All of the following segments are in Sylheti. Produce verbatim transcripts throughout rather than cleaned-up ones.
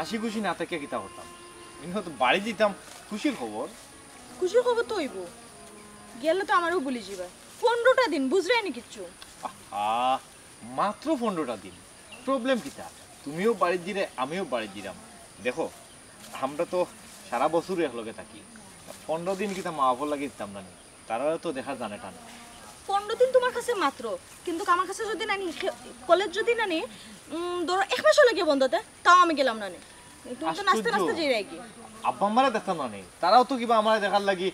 হাসি খুশি না থাকিয়া কিতা করতাম? ইনো তো বাড়ি দিতাম, খুশির খবর। খুশির খবর তো অইবো, গেলে তো আমারেও ভুলি যিবায়। পনরোটা দিন বুঝরায়নি কিচ্ছু। আহা, মাত্র পনরোটা দিন, প্রবলেম কিতা? তুমিও বাড়িত দিরায়, আমিও বাড়িত দিরাম। দেখো, আমরা তো সারা বছর একলগে থাকি, পনরো দিন কিতা মা বাপর লাগি দিতাম না নি? তারাও তো দেখার জানে টানে। পনরো দিন তুমার কাছে মাত্র, কিন্তু আমার কাছে যদি নানি, কলেজ যদি নানি, উম, ধরো এক মাসও লাগে বন্ধ তে, তাও আমি গেলাম না নি। তুমি তো নাচতে আশ্চর্য। নাচতে যাইরায়গি। আব্বা আম্মারে দেখতাম না নি, তারাও তো কিবা আমারে দেখার লাগি,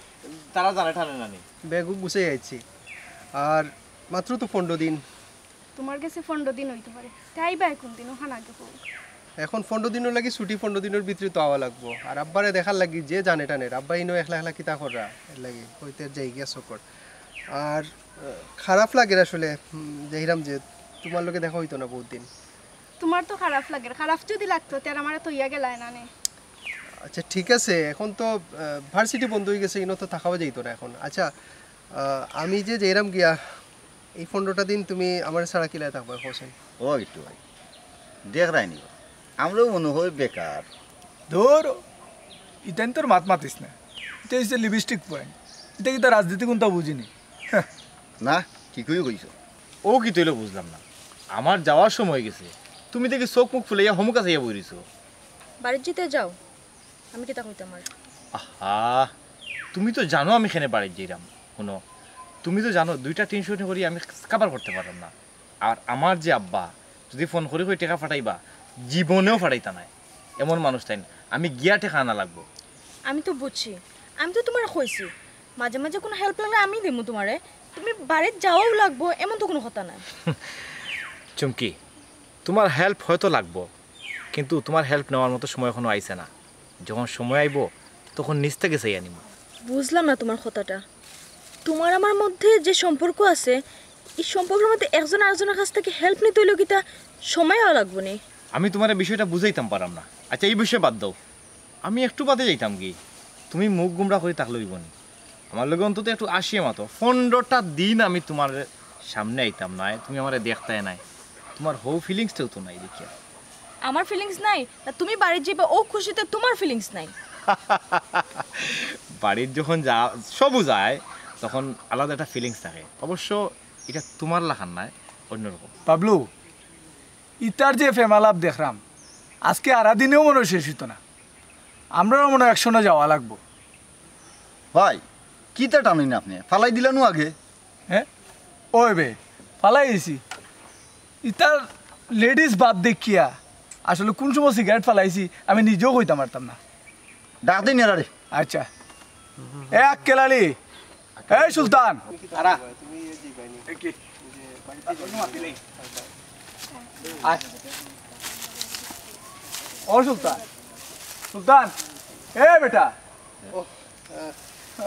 তারা জানে টানে না নি। ব্যাগও গুছাই আইছি, আর মাত্র তো পনরো দিন। তুমার গেছে পনরো দিন অইতো পারে, তে আইবায় কুন দিন, অখান আগে কও। এখন পনরো দিনর লাগি ছুটি, পনরো দিনর ভিতরে তো আওয়া লাগবো। আর আব্বারে দেখার লাগি যে জানে টানের, আব্বা ইনো একলা একলা কিতা কররা, এর লাগি কইতে যাই গিয়া চক্কর। আর আহ, খারাপ লাগের আসলে, উম, যাইরাম যে তুমার লগে দেখা অইতো না বউত দিন। তুমার তো খারাপ লাগের, খারাপ যদি লাগতো তে আর আমারে থইয়া গেলায় না নে। আচ্ছা, ঠিক আছে, এখন তো আহ, ভার্সিটি বন্ধ অইগেছে, ইনো তো থাকাও যাইতো না এখন। আচ্ছা, আহ, আমি যে যাইরাম গিয়া, এই পনরোটা দিন তুমি আমার ছাড়া কিলায় থাকবায়, কওছাইন? ও গিট্টু ভাই, দেখরায়নি, আমরাও মনে অয় বেকার। ধুর, ইতাইন্তর মাত মাতিস না। ইতা অইছে লিপস্টিক পয়েন্ট। ইতা কিতা রাজনীতি কুনতা বুঝিনি। হ্যাঁ। না, ঠিকই কইছো। ও কিতা অইলো বুঝলাম না, আমার যাওয়ার সময় অইগেছে, তুমি দেখি চউখ মুখ ফুলাইয়া হমুকা চাইয়া বই রইছো। বাড়িত যিতে যাও, আমি কিতা কইতাম আর? আহা, তুমি তো জানো আমি কেনে বাড়িত যাইরাম। হুনো, তুমি তো জানো দুইটা টিউশনি করি আমি কাভার করতে পাররাম না। আর আমার যে আব্বা, যদি ফোন করি কই টেকা পাঠাইবা, জীবনেও পাঠাইতা নায়। এমন মানুষ তাইন, আমি গিয়া টেকা আনা লাগবো। আমি তো বুঝছি, আমি তো তুমারে কইছি, মাঝে মাঝে কুনু হেল্প লাগলে আমি দিমু তুমারে। তুমি বাড়িত যাওয়াও লাগবো, এমন তো কুনু কথা নায়। চুমকি, তুমার হেল্প হয়তো লাগবো, কিন্তু তুমার হেল্প নেওয়ার মতো সময় এখনো আইছে না। যখন সময় আইবো, তখন নিজ থাকি চাইয়া নিমু। বুঝলাম না তুমার কথাটা। তুমার আমার মধ্যে যে সম্পর্ক আছে, ই সম্পর্কর মধ্যে একজন আরেকজনর কাছ থাকি হেল্প নিতে অইলেও কিতা সময় আওয়া লাগবো নি? আমি তুমারে বিষয়টা বুঝাইতাম পাররাম না। আচ্ছা, ই বিষয় বাদ দেও, আমি একটু বাদে যাইতাম গি, তুমি মুখ গুমরা করি থাকলে অইবো নি। আমার লগে অন্তত একটু আসিয়া মাতো। পনরোটা দিন আমি তুমার সামনে আইতাম নায়, তুমি আমারে দেখতায় নায়, তুমার হউ ফিলিংসটাও তো নাই দেখিয়া। আমার ফিলিংস নাই? না তুমি বাড়িত যাইবা অউ খুশিতে তুমার ফিলিংস নাই? বাড়িত যখন যা সবু যায়, তখন আলাদা একটা ফিলিংস থাকে। অবশ্য ইটা তুমার লাখান নায়, অন্যরকম। বাবলু, ইতার যে প্রেমালাপ দেখরাম, আজকে আরা দিনেও মনে অয় শেষ অইতো না। আমরারও মনে অয় একশনে যাওয়া লাগবো। ভাই, কিতা টানইন আপনে? ফালাই দিলানু আগে। হ্যাঁ, ওই বে, ফালাই দিছি। ইতার লেডিস বাপ দেখিয়া আসলে কুন সময় সিগারেট ফালাইছি আমি নিজেও কইতাম পারতাম না। ডাক দেইন এরারে। আচ্ছা, এ আক্কেল আলী, এই সুলতান। আরা। আয়। ও সুলতান, সুলতান, এ বেটা।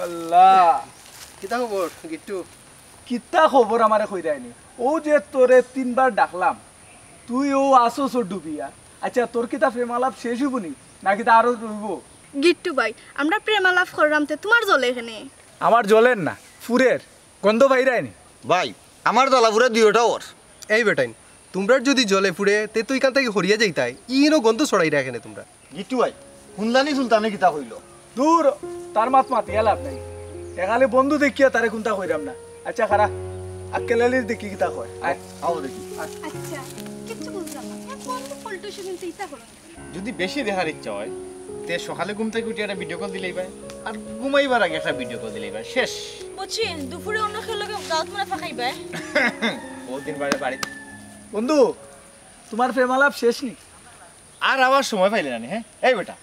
আল্লাহ। কিতা খবর গিট্টু? কিতা খবর আমারে কইরায়নি? অউ যে তোরে তিনবার ডাকলাম, তুই অউ আছস অউ ডুবিয়া। আচ্ছা, তোর কিতা প্রেমালাপ শেষ অইবো নি, না কিতা আরো রইবো? গিট্টু ভাই, আমরা প্রেমালাপ কররাম তে তুমার জ্বলে কেনে? আমার জ্বলের না, ফুরের। গন্ধ বাইরায়নি? ভাই, আমার জ্বালা ফুরে দুইওটা অর। এই বেটাইন, তুমরার যুদি জ্বলে ফুরে, তে তো ইখান থাকি হরিয়া যাইতায়। ইনো গন্ধ ছড়াইরায় কেনে তুমরা। গিট্টু ভাই, হুনলানি সুলতানে কিতা কইলো? দূর, তার মাত মাতিয়া লাভ নাই। এখানে বন্ধু দেখিয়া তারে কুনতা কইরাম না। আচ্ছা, খারা, আক্কেল আলীর দেখি কিতা কয়। আয়। আও দেখি। আচ্ছা, কিচ্ছু বুঝলাম না। এ বন্ধু পল্টু এসে কিন্তু ইতা করো। যুদি বেশি দেখার ইচ্ছা অয়, তে সকালে ঘুম থাকি উঠি একটা ভিডিও কল দিলাইবায়, আর ঘুমাইবার আগে একটা ভিডিও কল দিলাইবায়, শেষ। বুঝছি, দুপুরে অন্য কেউর লগে গাউত মনে ফাঁকাইবায়। বউত দিন বাদে বাড়িত। বন্ধু, তুমার প্রেমালাপ শেষ নি? আর আবার সময় পাইলে না নি, হ্যাঁ? এই বেটা,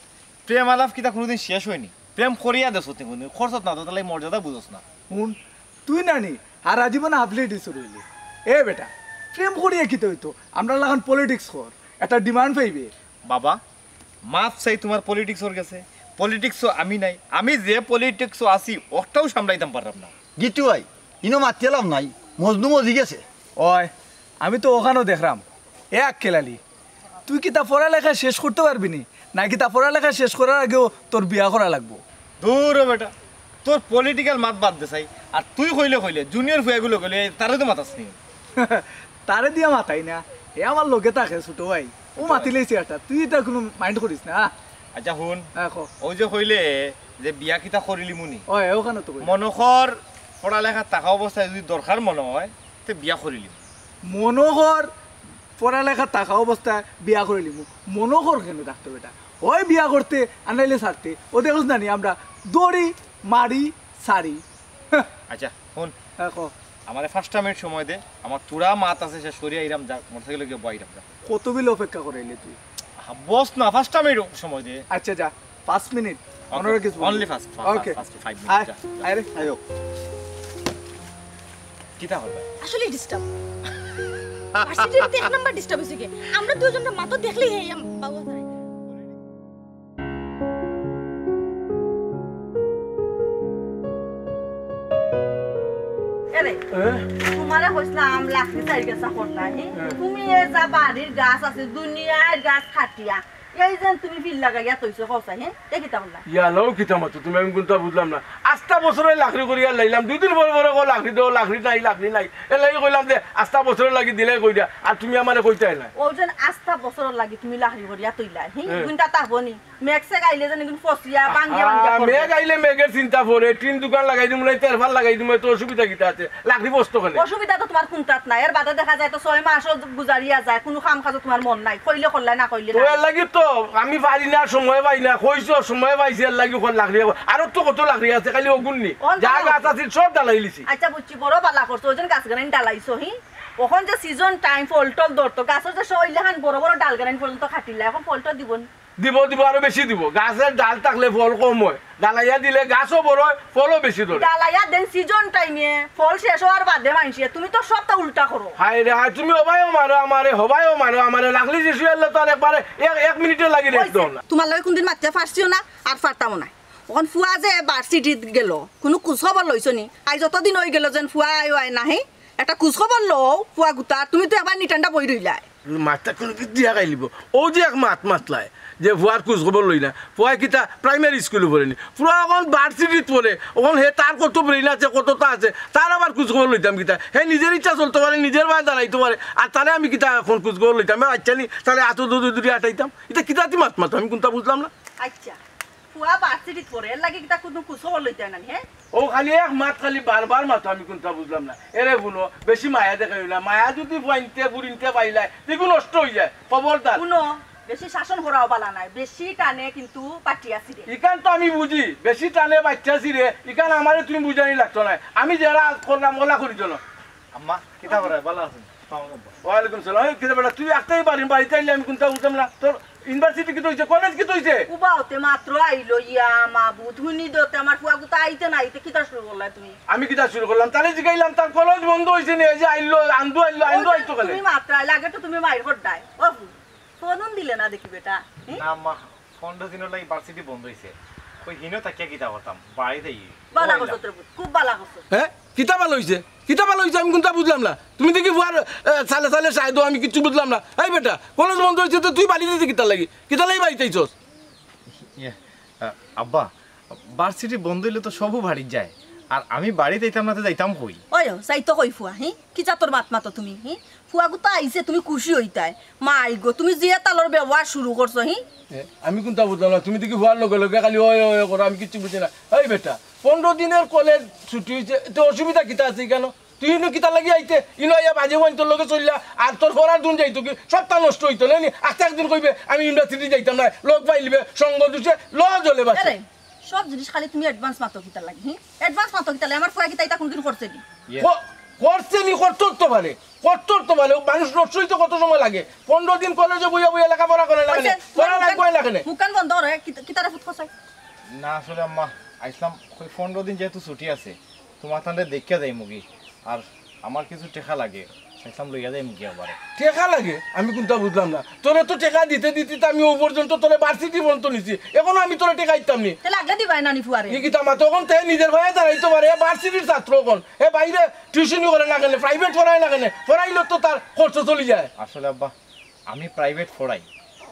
প্রেম আলাপ কিতা কুনুদিন শেষ অয়নি? প্রেম করিয়া দেছো তে কুনুদিন, খরচত না তো তাইলে মর্যাদা বুঝস না। হুন, তুই নানি হারা জীবন হাফ লেডিস রইলি। এ বেটা, প্রেম করিয়া কিতা অইতো? আমরার লাখান পলিটিক্স কর, একটা ডিমান্ড পাইবে। বাবা, মাফ চাই তুমার পলিটিক্সর গেছে। পলিটিক্সো আমি নাই, আমি যে পলিটিক্সো আছি অটাও সামলাইতাম পাররাম না। গিট্টু ভাই, ইনো মাতিয়া লাভ নাই, মজনু মজি গেছে। ওই, আমি তো অখানও দেখরাম। এ আক্কেল আলী, তুই কিতা পড়ালেখা শেষ করতে পারবি নি? না কিতা পড়ালেখা শেষ করার আগেও তোর বিয়া করা লাগবো? দূর হ বেটা, তোর পলিটিক্যাল মাত বাদ দে চাই। আর তুই কইলে কইলে, জুনিয়র ফুয়াগুলো কইলে, তারে তো মাতাস নি। তারে দিয়া মাতাই না, এ আমার লগে থাকে ছোট ভাই। ও মাতিলেই চেয়ারটা, তুই ইতা কুনু mind করিস না। আচ্ছা হুন, হ্যাঁ, কও। ওই যে কইলে যে বিয়া কিতা করিলিমুনি? ওই, ওখানে তো কই। মনো কর পড়ালেখা থাকা অবস্থায় যদি দরকার মনো হয়, তে বিয়া করিলিমু। মনো কর পড়ালেখা থাকা অবস্থায় বিয়া করিলিমু। মনো কর কেনে থাকতো বেটা? হয় বিয়া করতে, আর নাইলে ছাড়তে। ও দেখোস না নি আমরা দৌড়ি, মারি, ছাড়ি। আচ্ছা, হুন। হ্যাঁ, কও। আমারে পাঁচটা মিনিট সময় দে, আমার থুড়া মাত আছে, শেষ করিয়া আইরাম যা, মোটরসাইকেলে গিয়া বইরাম যা। কত বিল অপেক্ষা করাইলে তুই? আহ, বস না, পাঁচটা মিনিট সময় দে। আচ্ছা, যা, পাঁচ মিনিট। Okay, মনে রাখিস বন্ধু। Only পাঁচ, পাঁচ, okay. পাঁচ, পাঁচ, five minutes, আয়, যা, যা। আয় রে, আয়ো। কিতা করবে? আসলে ডিস্টার্ব। ভার্সিটির এক নাম্বার ডিস্টার্ব হইছে কি? আমরা দুইজন মাত্র দেখলেই এই আম-, বাবু আছে। এরে, এ? তোমারে কইছিলাম লাকড়ি চাইর গাছা করতায়, হে? এ। তুমি এ যা বাড়ির গাছ আছে, দুনিয়ার গাছ কাটিয়া, এই যে তুমি বিল লাগাইয়া তৈছো কওছাই, হে? এ কিতা করলা? ইয়ালাও কিতা মাতো, তুমি আমি কুনতা বুঝলাম না। আস্তা বছরে লাকড়ি করিয়া লাইলাম, দুই দিন পরে পরে কও লাকড়ি দেও, লাকড়ি নাই, লাকড়ি নাই। এর লাগি কইলাম যে আস্তা বছরে লাগি দিলে কইরা, আর তুমি আমারে কইতায় না। ও যেন আস্তা বছর লাগি তুমি লাকড়ি করিয়া তৈলায়, হে? এ। কুনতা তাহবনি? মেঘ সেঘ আইলে যেন এগুন ফসিয়া, ভাঙ্গিয়া, ভাঙ্গিয়া আহা, পড়ে। মেঘ আইলে মেঘের চিন্তা পড়ে, টিন দোকান লাগাই দিমু, নাই তেরফাল লাগাই দিমু, এত অসুবিধা কিতা আছে? লাকড়ি বস্ত কেনে? অসুবিধা তো তোমার কুনটাত নাই, এর বাদে দেখা যায় তো ছয় মাসও গুজারিয়া যায়, কুনু কাম কাজও তোমার মন নাই, কইলে করলায়, না কইলে তো না। এর লাগি তো আমি পারি না, সময় পাই না, কইছো সময় পাইছি, এর লাগি কর লাকড়ি, আরো তো কত লাকড়ি আছে, খালি ওগুন নি। অন যা তো গাছ আছিল সব ডালাইলিছি। আচ্ছা বুঝছি, বড় বালা করছো, ওই জন্য গাছ গানাইন ডালাইছো, হি? অখন যে সিজন টাইম, ফল টল ধরতো, গাছর যে সইলাখান বড় বড় ডাল গানাইন পর্যন্ত কাটিলা, অখন ফল টল দিবো নি? দিব, দিব, আরো বেশি দিব। গাছর ডাল থাকলে ফল কম হয়, ডালাইয়া দিলে গাছও বড় হয়, ফলও বেশি ধরে। ডালাইয়া দেন সিজন টাইমে, ফল শেষ হওয়ার বাদে মানষে, তুমি তো সবটা উল্টা করো। হায় রে হায়, তুমি হবায়ও মারো আমারে, হবায়ও মারো আমারে, লাগলি যে শুয়ে আনলে তো আর একবারে এক, এক মিনিটে লাগি রেস্ট অইছে, দাও না। তোমার লগে কোনদিন মাততে পারছিও না, আর পারতামও না। অখন ফুয়া যে ভার্সিটিত গেল, কুনু খোঁজ খবর লইছো নি? আইজ যতদিন অই গেল যেন ফুয়া আয় আয় নাহি। একটা খোঁজ খবর লও, ফুয়া গুতা, তুমি তো একবার নিটান্ডা বই রইলায়। মাতটা কুনু কি দিয়া খাইলিব? ও যে এক মাত মাতলায়, যে ফুয়ার খোঁজ খবর লই না। ফুয়া কিতা প্রাইমারি স্কুলো পড়ে নি? ফুয়া অখন ভার্সিটিত পড়ে। অখন হে তার কত ব্রেইন আছে, কততা আছে, তার আবার খোঁজ খবর লইতাম কিতা? হে নিজের ইচ্ছা চলতো পারে, নিজের পায়ে দাঁড়াইতো পারে। আর তারে আমি কিতা অখন খোঁজ খবর লইতাম? হে বাচ্চা নি, তারে আতো দৌড়ি দৌড়ি আটাইতাম? ইতা কিতা তি মাত মাতো? আমি কুনতা বুঝলাম না। আচ্ছা, ফুয়া ভার্সিটিত পড়ে, এর লাগি কিতা কুনু খোঁজ খবর লইতায় না নি, হে? ও খালি এক মাত খালি বারবার মাতো, আমি কুনতা বুঝলাম না। এরে হুনো, বেশি মায়া দেখাইও না। মায়া যদি ফুয়াইন্তে ফুড়িন্তে পাইলায়, তে ইগু নষ্ট অই যায়। খবরদার। হুনো, বেশি শাসন করাও বালা নায়, বেশি টানে কিন্তু পাটিয়া ছিড়ে। ইখান তো আমি বুঝি, বেশি টানে পাটিয়া ছিড়ে, ইখান আমারে তুমি বুঝানি লাগতো নায়। আমি যেরা করলাম, ওলা করি চলো। আম্মা, কিতা করে? বালা আছইন? সালাম আলাইকুম। ওয়ালাইকুম সালাম। এই, কিতা বেটা, তুই একটাই বাড়ি, বাড়িত আইলে আমি কুনতা বুঝতাম না। তোর ইউনিভার্সিটি কিতা অইছে? কলেজ কিতা অইছে? উবা অতে মাত্র আইলো, ইয়া মাবুদ, হুনি দতে আমার ফুয়া গুতা আইতে না আইতে কিতা শুরু করলা তুমি? আমি কিতা শুরু করলাম? তারে জিগাইলাম, তার কলেজ বন্ধ অইছে নি, এই যে আইলো, আন্দু আইলো, আন্দু আইতো কেনে? তুমি মাত্র আইলা, আগে তো তুমি মাইর করদায়। ও, ফোন দিলে না দেখি বেটা, হি? না মা, পনরো দিনর লাগি ভার্সিটি বন্ধ অইছে। কই হিনো থাকিয়া কিতা করতাম? বাড়িত আই। বালা করছো তোর পুত, খুব বালা করছো। হে? কিতা বালা অইছে? কিতা বালা অইছে? আমি কুনতা বুঝলাম না। তুমি দেখি ফুয়ার, এ, চালে চালে চাই দেও, আমি কিচ্ছু বুঝলাম না। এই বেটা, কলেজ বন্ধ অইছে তো তুই বাড়িত আইতে কিতার লাগি? কিতার লাগি বাড়িত আইছস? ইয়ে, আ, আব্বা, ভার্সিটি বন্ধ অইলে তো সবউ বাড়িত যায়। আর আমি বাড়িত আইতাম না তে যাইতাম কই? ওই, যাইতো কই ফুয়া, হি? কি জাতর মাত মাতো তুমি, হি? ফুয়া গুতা আইছে, তুমি খুশি অইতায়। মাই গো, তুমি যে তালর ব্যবহার শুরু করছো, হি? এ, আমি কুনতা বুঝলাম না, তুমি দেখি ফুয়ার লগে লগে খালি ওই ওই করো, আমি কিচ্ছু বুঝি না। এই বেটা, পনরো দিনর কলেজ ছুটি অইছে, তো অসুবিধা কিতা আছে ইখানো? তুই ইনো কিতার লাগি আইতে? ইনো আইয়া বাজে ফুয়াইন্তর লগে চললা, আর তোর পড়ার দিন যাইতো কি? সবতা নষ্ট অইতো না নি? আস্তা একদিন কইবে, "আমি ইউনিভার্সিটি যাইতাম না", লগ পাইলিবে, সঙ্গ দুষে, ল জলে বাসে। আরে, সব জিনিস খালি তুমি অ্যাডভান্স মাতো কিতার লাগি, হি? অ্যাডভান্স মাতো কিতার লাগি? আমার ফুয়া কিতা ইতা কুনদিন করছে নি? ইয়ে। ক-, করছে নি, করতো তো পারে। করতো তো পারে। মানুষ নষ্ট অইতে কত সময় লাগে? পনরো দিন কলেজে বইয়া বইয়া লেখাপড়া করে না কেনে? কইছে, পড়া মুখখান, লাগবে না কেনে? মুখখান বন্ধ করো, হে? কিতা-, কিতারে ফুত কছাই? না, আসলে আম্মা, আইছলাম, কই পনরো দিন যেহেতু ছুটি আছে, তোমার তানরে দেখিয়া যাইমুগি। আর আমার কিছু টেকা লাগে, চাইছলাম লইয়া যাইমুগি একবারে। টেকা লাগে? আমি কুনতা বুঝলাম না। তোরে তো টেকা দিতে দিতে তো আমি ও পর্যন্ত তোরে ভার্সিটি পর্যন্ত নিছি। অখনো আমি তোরে টেকা দিতাম নি। তে লাগলে দিবায় না নি ফুয়ারে? ই কিতা মাতো? অখন তে নিজের পায়ে দাঁড়াইতো পারে, এ ভার্সিটির ছাত্র অখন। এ বাইরে টিউশনি করে না কেনে, প্রাইভেট পড়ায় না কেনে? পড়াইলে তো তার খরচ চলি যায়। আসলে আব্বা, আমি প্রাইভেট পড়াই,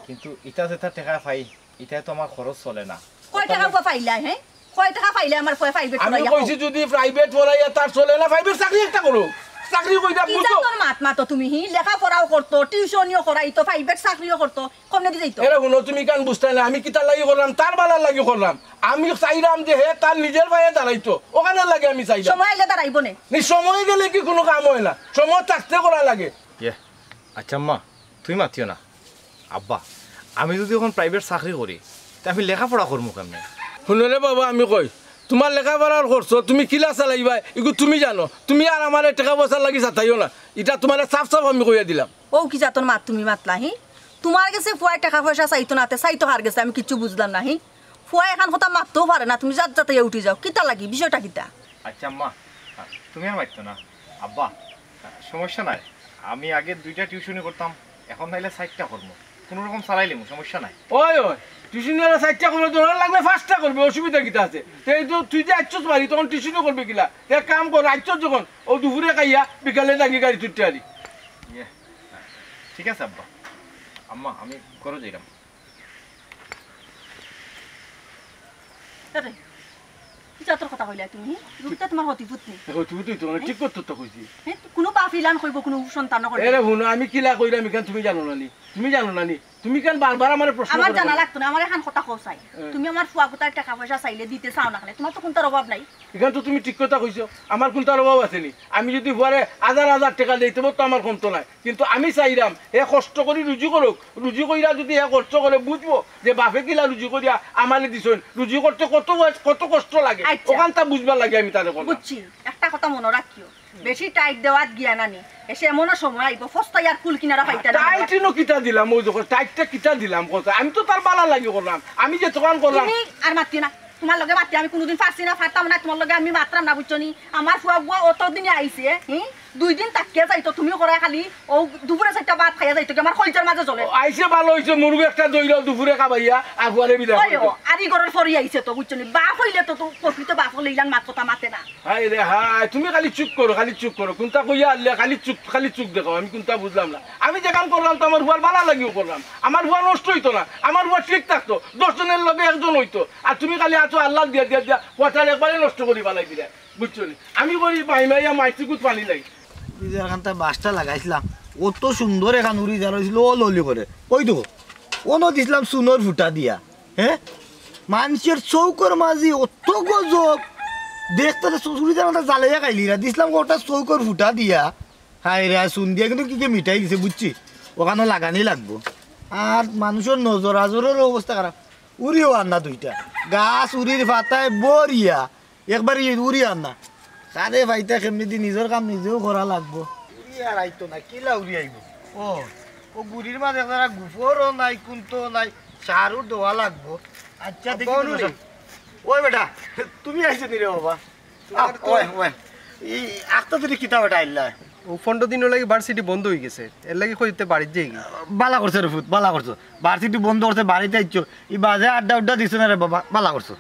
কিন্তু ইতা যেতা টেকা পাই, ইতায় তো আমার খরচ চলে না। কয় টেকা ফুয়া পাইলায়, হে? কয় টেকা পাইলে আমার ফুয়া প্রাইভেট আমি পড়াইয়া কইছি, কও? যদি প্রাইভেট পড়াইয়া তার চলে না, প্রাইভেট চাকরি একটা করো। চাকরি কইরা কি বুঝো। জাতর মাত মাতো তুমি, হি? লেখাপড়াও করতো, টিউশনিও করাইতো, প্রাইভেট চাকরিও করতো, কমনে দি যাইতো? এরে হুনো, তুমি কান বুঝতায় না, আমি কিতার লাগি করলাম, তার বালার লাগি করলাম। আমি চাইরাম যে হে তার নিজর পায়ে দাঁড়াইতো, অখানর লাগি আমি চাইরাম। সময় আইলে দাঁড়াইবো নে। নি সময় গেলে কি কুনু কাম অয় না, সময় থাকতে করা লাগে। ইয়ে, আচ্ছা আম্মা, তুমি মাতিও না। আব্বা, আমি যুদি অখন প্রাইভেট চাকরি করি, তে আমি লেখাপড়া করমু কেমনে? হুনো রে বাবা, আমি কই, তুমার লেখাপড়ার খরচ তুমি কিলা চালাইবায়, ইগু তুমি জানো। তুমি আর আমারে টেকা-পয়সার লাগি সাতাইও না, ইটা তুমারে সাফ সাফ আমি কইয়া দিলাম। অউ কি জাতর মাত তুমি মাতলা, হি? তুমার গেছে ফুয়ায় টেকা-পয়সা চাইতো না, তে চাইতো কার গেছে, আমি কিচ্ছু বুঝলাম না, হি? ফুয়ায় এখান কথা মাততেও পারে না, তুমি জাত জাতাইয়া উঠি যাও, কিতা লাগি, বিষয়টা কিতা? আচ্ছা আম্মা, তুমি আর মাতিও না। আব্বা, সমস্যা নাই, আমি আগে দুইটা টিউশনি করতাম, অখন নাইলে চাইরটা করমু, কুনু রকম চালাইলিমু, সমস্যা নাই। ওই, ওই, টিউশনি আর চাইরটা করবে, দরকার লাগলে পাঁচটা করবে, অসুবিধা কিতা আছে? তে এই তো তুই যে আইছস বাড়ি, তখন টিউশনি করবে কিলা? তে এক কাম কর, আইছস যখন, অউ দুপুরে খাইয়া বিকালে যাইগি গাড়িত উঠতে আরি। ইয়ে, ঠিক আছে আব্বা। আম্মা, আমি ঘরো যাইরাম। আরে, কি জাতর কথা কইলা তুমি? রূপটা তুমার হতিপুত নি। হতিপুতই তো, মানে, ঠিক করতো তো কইছি। হে, কুনু বাপ ইলান কইবো, কুনু সন্তান কইবো। এরে হুনো, আমি কিলা কইরাম ইখান তুমি জানো না নি? তুমি জানো না নি? তুমি কেন বারবার আমারে প্রশ্ন আমার করো? জানা লাগতো না, আমার এখান কথা কও চাই। হ্যাঁ। তুমি আমার ফুয়া-পুতার টেকা-পয়সা চাইলে দিতে চাও না কেনে? তুমার তো কুনটার অভাব নাই। ইখান তো তুমি ঠিক কথা কইছো, আমার কুনটার অভাব আছে নি? আমি যুদি ফুয়ারে হাজার হাজার টেকা দেই, তবু তো আমার কমতো নায়। কিন্তু আমি চাইরাম, হে কষ্ট করি রুজি করুক, রুজি কইরা যুদি হে খরচ করে, বুঝবো যে বাপে কিলা রুজি করিয়া আমারে দিছইন। রুজি করতে কত কষ্ট, কত কষ্ট লাগে, আচ্ছা। অখানটা বুঝবার লাগি আমি তারে কইলাম। বুঝছি, একটা কথা মনো রাখিও, বেশি টাইট দেওয়াত গিয়া না নি, এসে এমনও সময় আইবো, ফস্তাইয়া আর কুল কিনারা পাইতা না। টাইট ইনো কিতা দিলাম, অউ দেখো, টাইটটা কিতা দিলাম, কথা, আমি তো তার বালার লাগি করলাম, আমি যে দোকান করলাম। তুমি আর মাতিও না, তুমার লগে মাতি আমি কুনুদিন পারছি না, পারতাম না, তুমার লগে আমি মাতরাম না, বুঝছো নি? আমার ফুয়াগুয়া অতদিনে আইছে, হি? দুই দিন থাকিয়া যাইতো, তুমি করায় খালি অউ দুপুরে চাইরটা ভাত খাইয়া যাইতো, কি আমার কইলজার মাঝে জ্বলে। ও, আইছে ভালা অইছে, মুরগি একটা দইরাও দুপুরে খাবাইয়া, আর ফুয়ারে বিদায় ওই করিও। ও, আর ই ঘরর ফরি আইছে তো, বুঝছো নি? বাপ অইলে তো, তো প্রকৃত বাপ অইলে ইলান মাত কথা মাতে না। হায় রে হায়, তুমি খালি চুপ করো, খালি চুপ করো। কুনটা কইয়া আনলে খালি চুপ, খালি চুপ দেখাও, আমি কুনটা বুঝলাম না। আমি যেখান করলাম তো আমার ফুয়ার বালার লাগিও করলাম, আমার ফুয়া নষ্ট অইতো না, আমার ফুয়া ঠিক থাকতো, দশ জনর লগে একজন অইতো। আর তুমি খালি আছো আল্লাহ দিয়া দিয়া দিয়া ফুয়াটারে একবারে নষ্ট করি ফালাই দিলায়, বুঝছো নি? আমি করি মাই মাইয়া মাইসি কুত পানি নাই। এই যে এখানটা বাঁশটা লাগাইছিলাম, অত সুন্দর এখান উড়ি যার অইছিল, ও ললি করে। ওই দেখো, অনো দিছিলাম চুনর ফুটা দিয়া, হে? মানষর চউখর মাঝে অত গজব, দেখতে তো চুরি জানাটা জ্বালাইয়া খাইলি না, দিছিলাম ওটা চউখর ফুটা দিয়া। হায় রে, চুন দিয়া কিন্তু কিকে মিটাই দিছে, বুঝছি? অখানো লাগানি লাগবো। আর মানষর নজর আজরর অবস্থা খারাপ। উড়িও আর না দুইটা। গাছ উড়ির পাতায় বরিয়া, একবারে উড়ি আর না। কারে পাইতা কেমনে দি নিজর কাম নিজেও করা লাগবো। উড়ি আর আইতো না, কিলা উড়ি আইবো? ও, ও গুড়ির মাঝে যারা গুফরও নাই, কুন্তাও নাই, সারও দেওয়া লাগবো। আচ্ছা, দেখি আব্বা তো অনুরি। বসো। ওই বেটা, তুমি আইছো নি রে বাবা? তোমার আহ, তো ওই, ওই। এই আখতা তুমি কিতা বেটা আইলা? ও পনেরো দিনর লাগি ভার্সিটি বন্ধ অই গেছে, এর লাগি কইতে বাড়িত যাইগি। বালা করছো রে পুত, বালা করছো। ভার্সিটি বন্ধ করছে, বাড়িত আইছো। ই বাজে আড্ডা উড্ডা দিছো না রে বাবা, বালা করছো।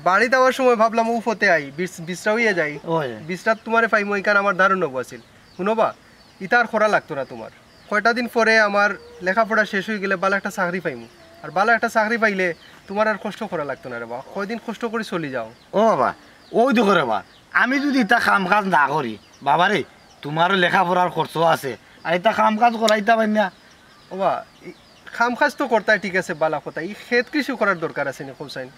বাড়িত আওয়ার সময় ভাবলাম ও পথে আই, বিছ-, বিছরা অইয়া যাই। ওই। বিছরাত তোমারে পাইমু, ইখান আমার ধারণা আছিল। হুনো বা, ইতা আর করা লাগতো না তোমার। কয়টা দিন পরে আমার লেখাপড়া শেষ অই গেলে বালা একটা চাকরি পাইমু। আর বালা একটা চাকরি পাইলে তোমার আর কষ্ট করা লাগতো না রে বা। কয়দিন কষ্ট করি চলি যাও। ও বাবা, ওই দেখো রে বা, আমি যদি ইতা কাম কাজ না করি, বাবা রে, তোমারও লেখাপড়ার খরচ আছে, আর ইতা কাম কাজ করাইতা পারি না। ও বা, ই কাম কাজ তো করতায় ঠিক আছে, বালা কথা, ই খেত কৃষি করার দরকার আছে নি, কও চাইন?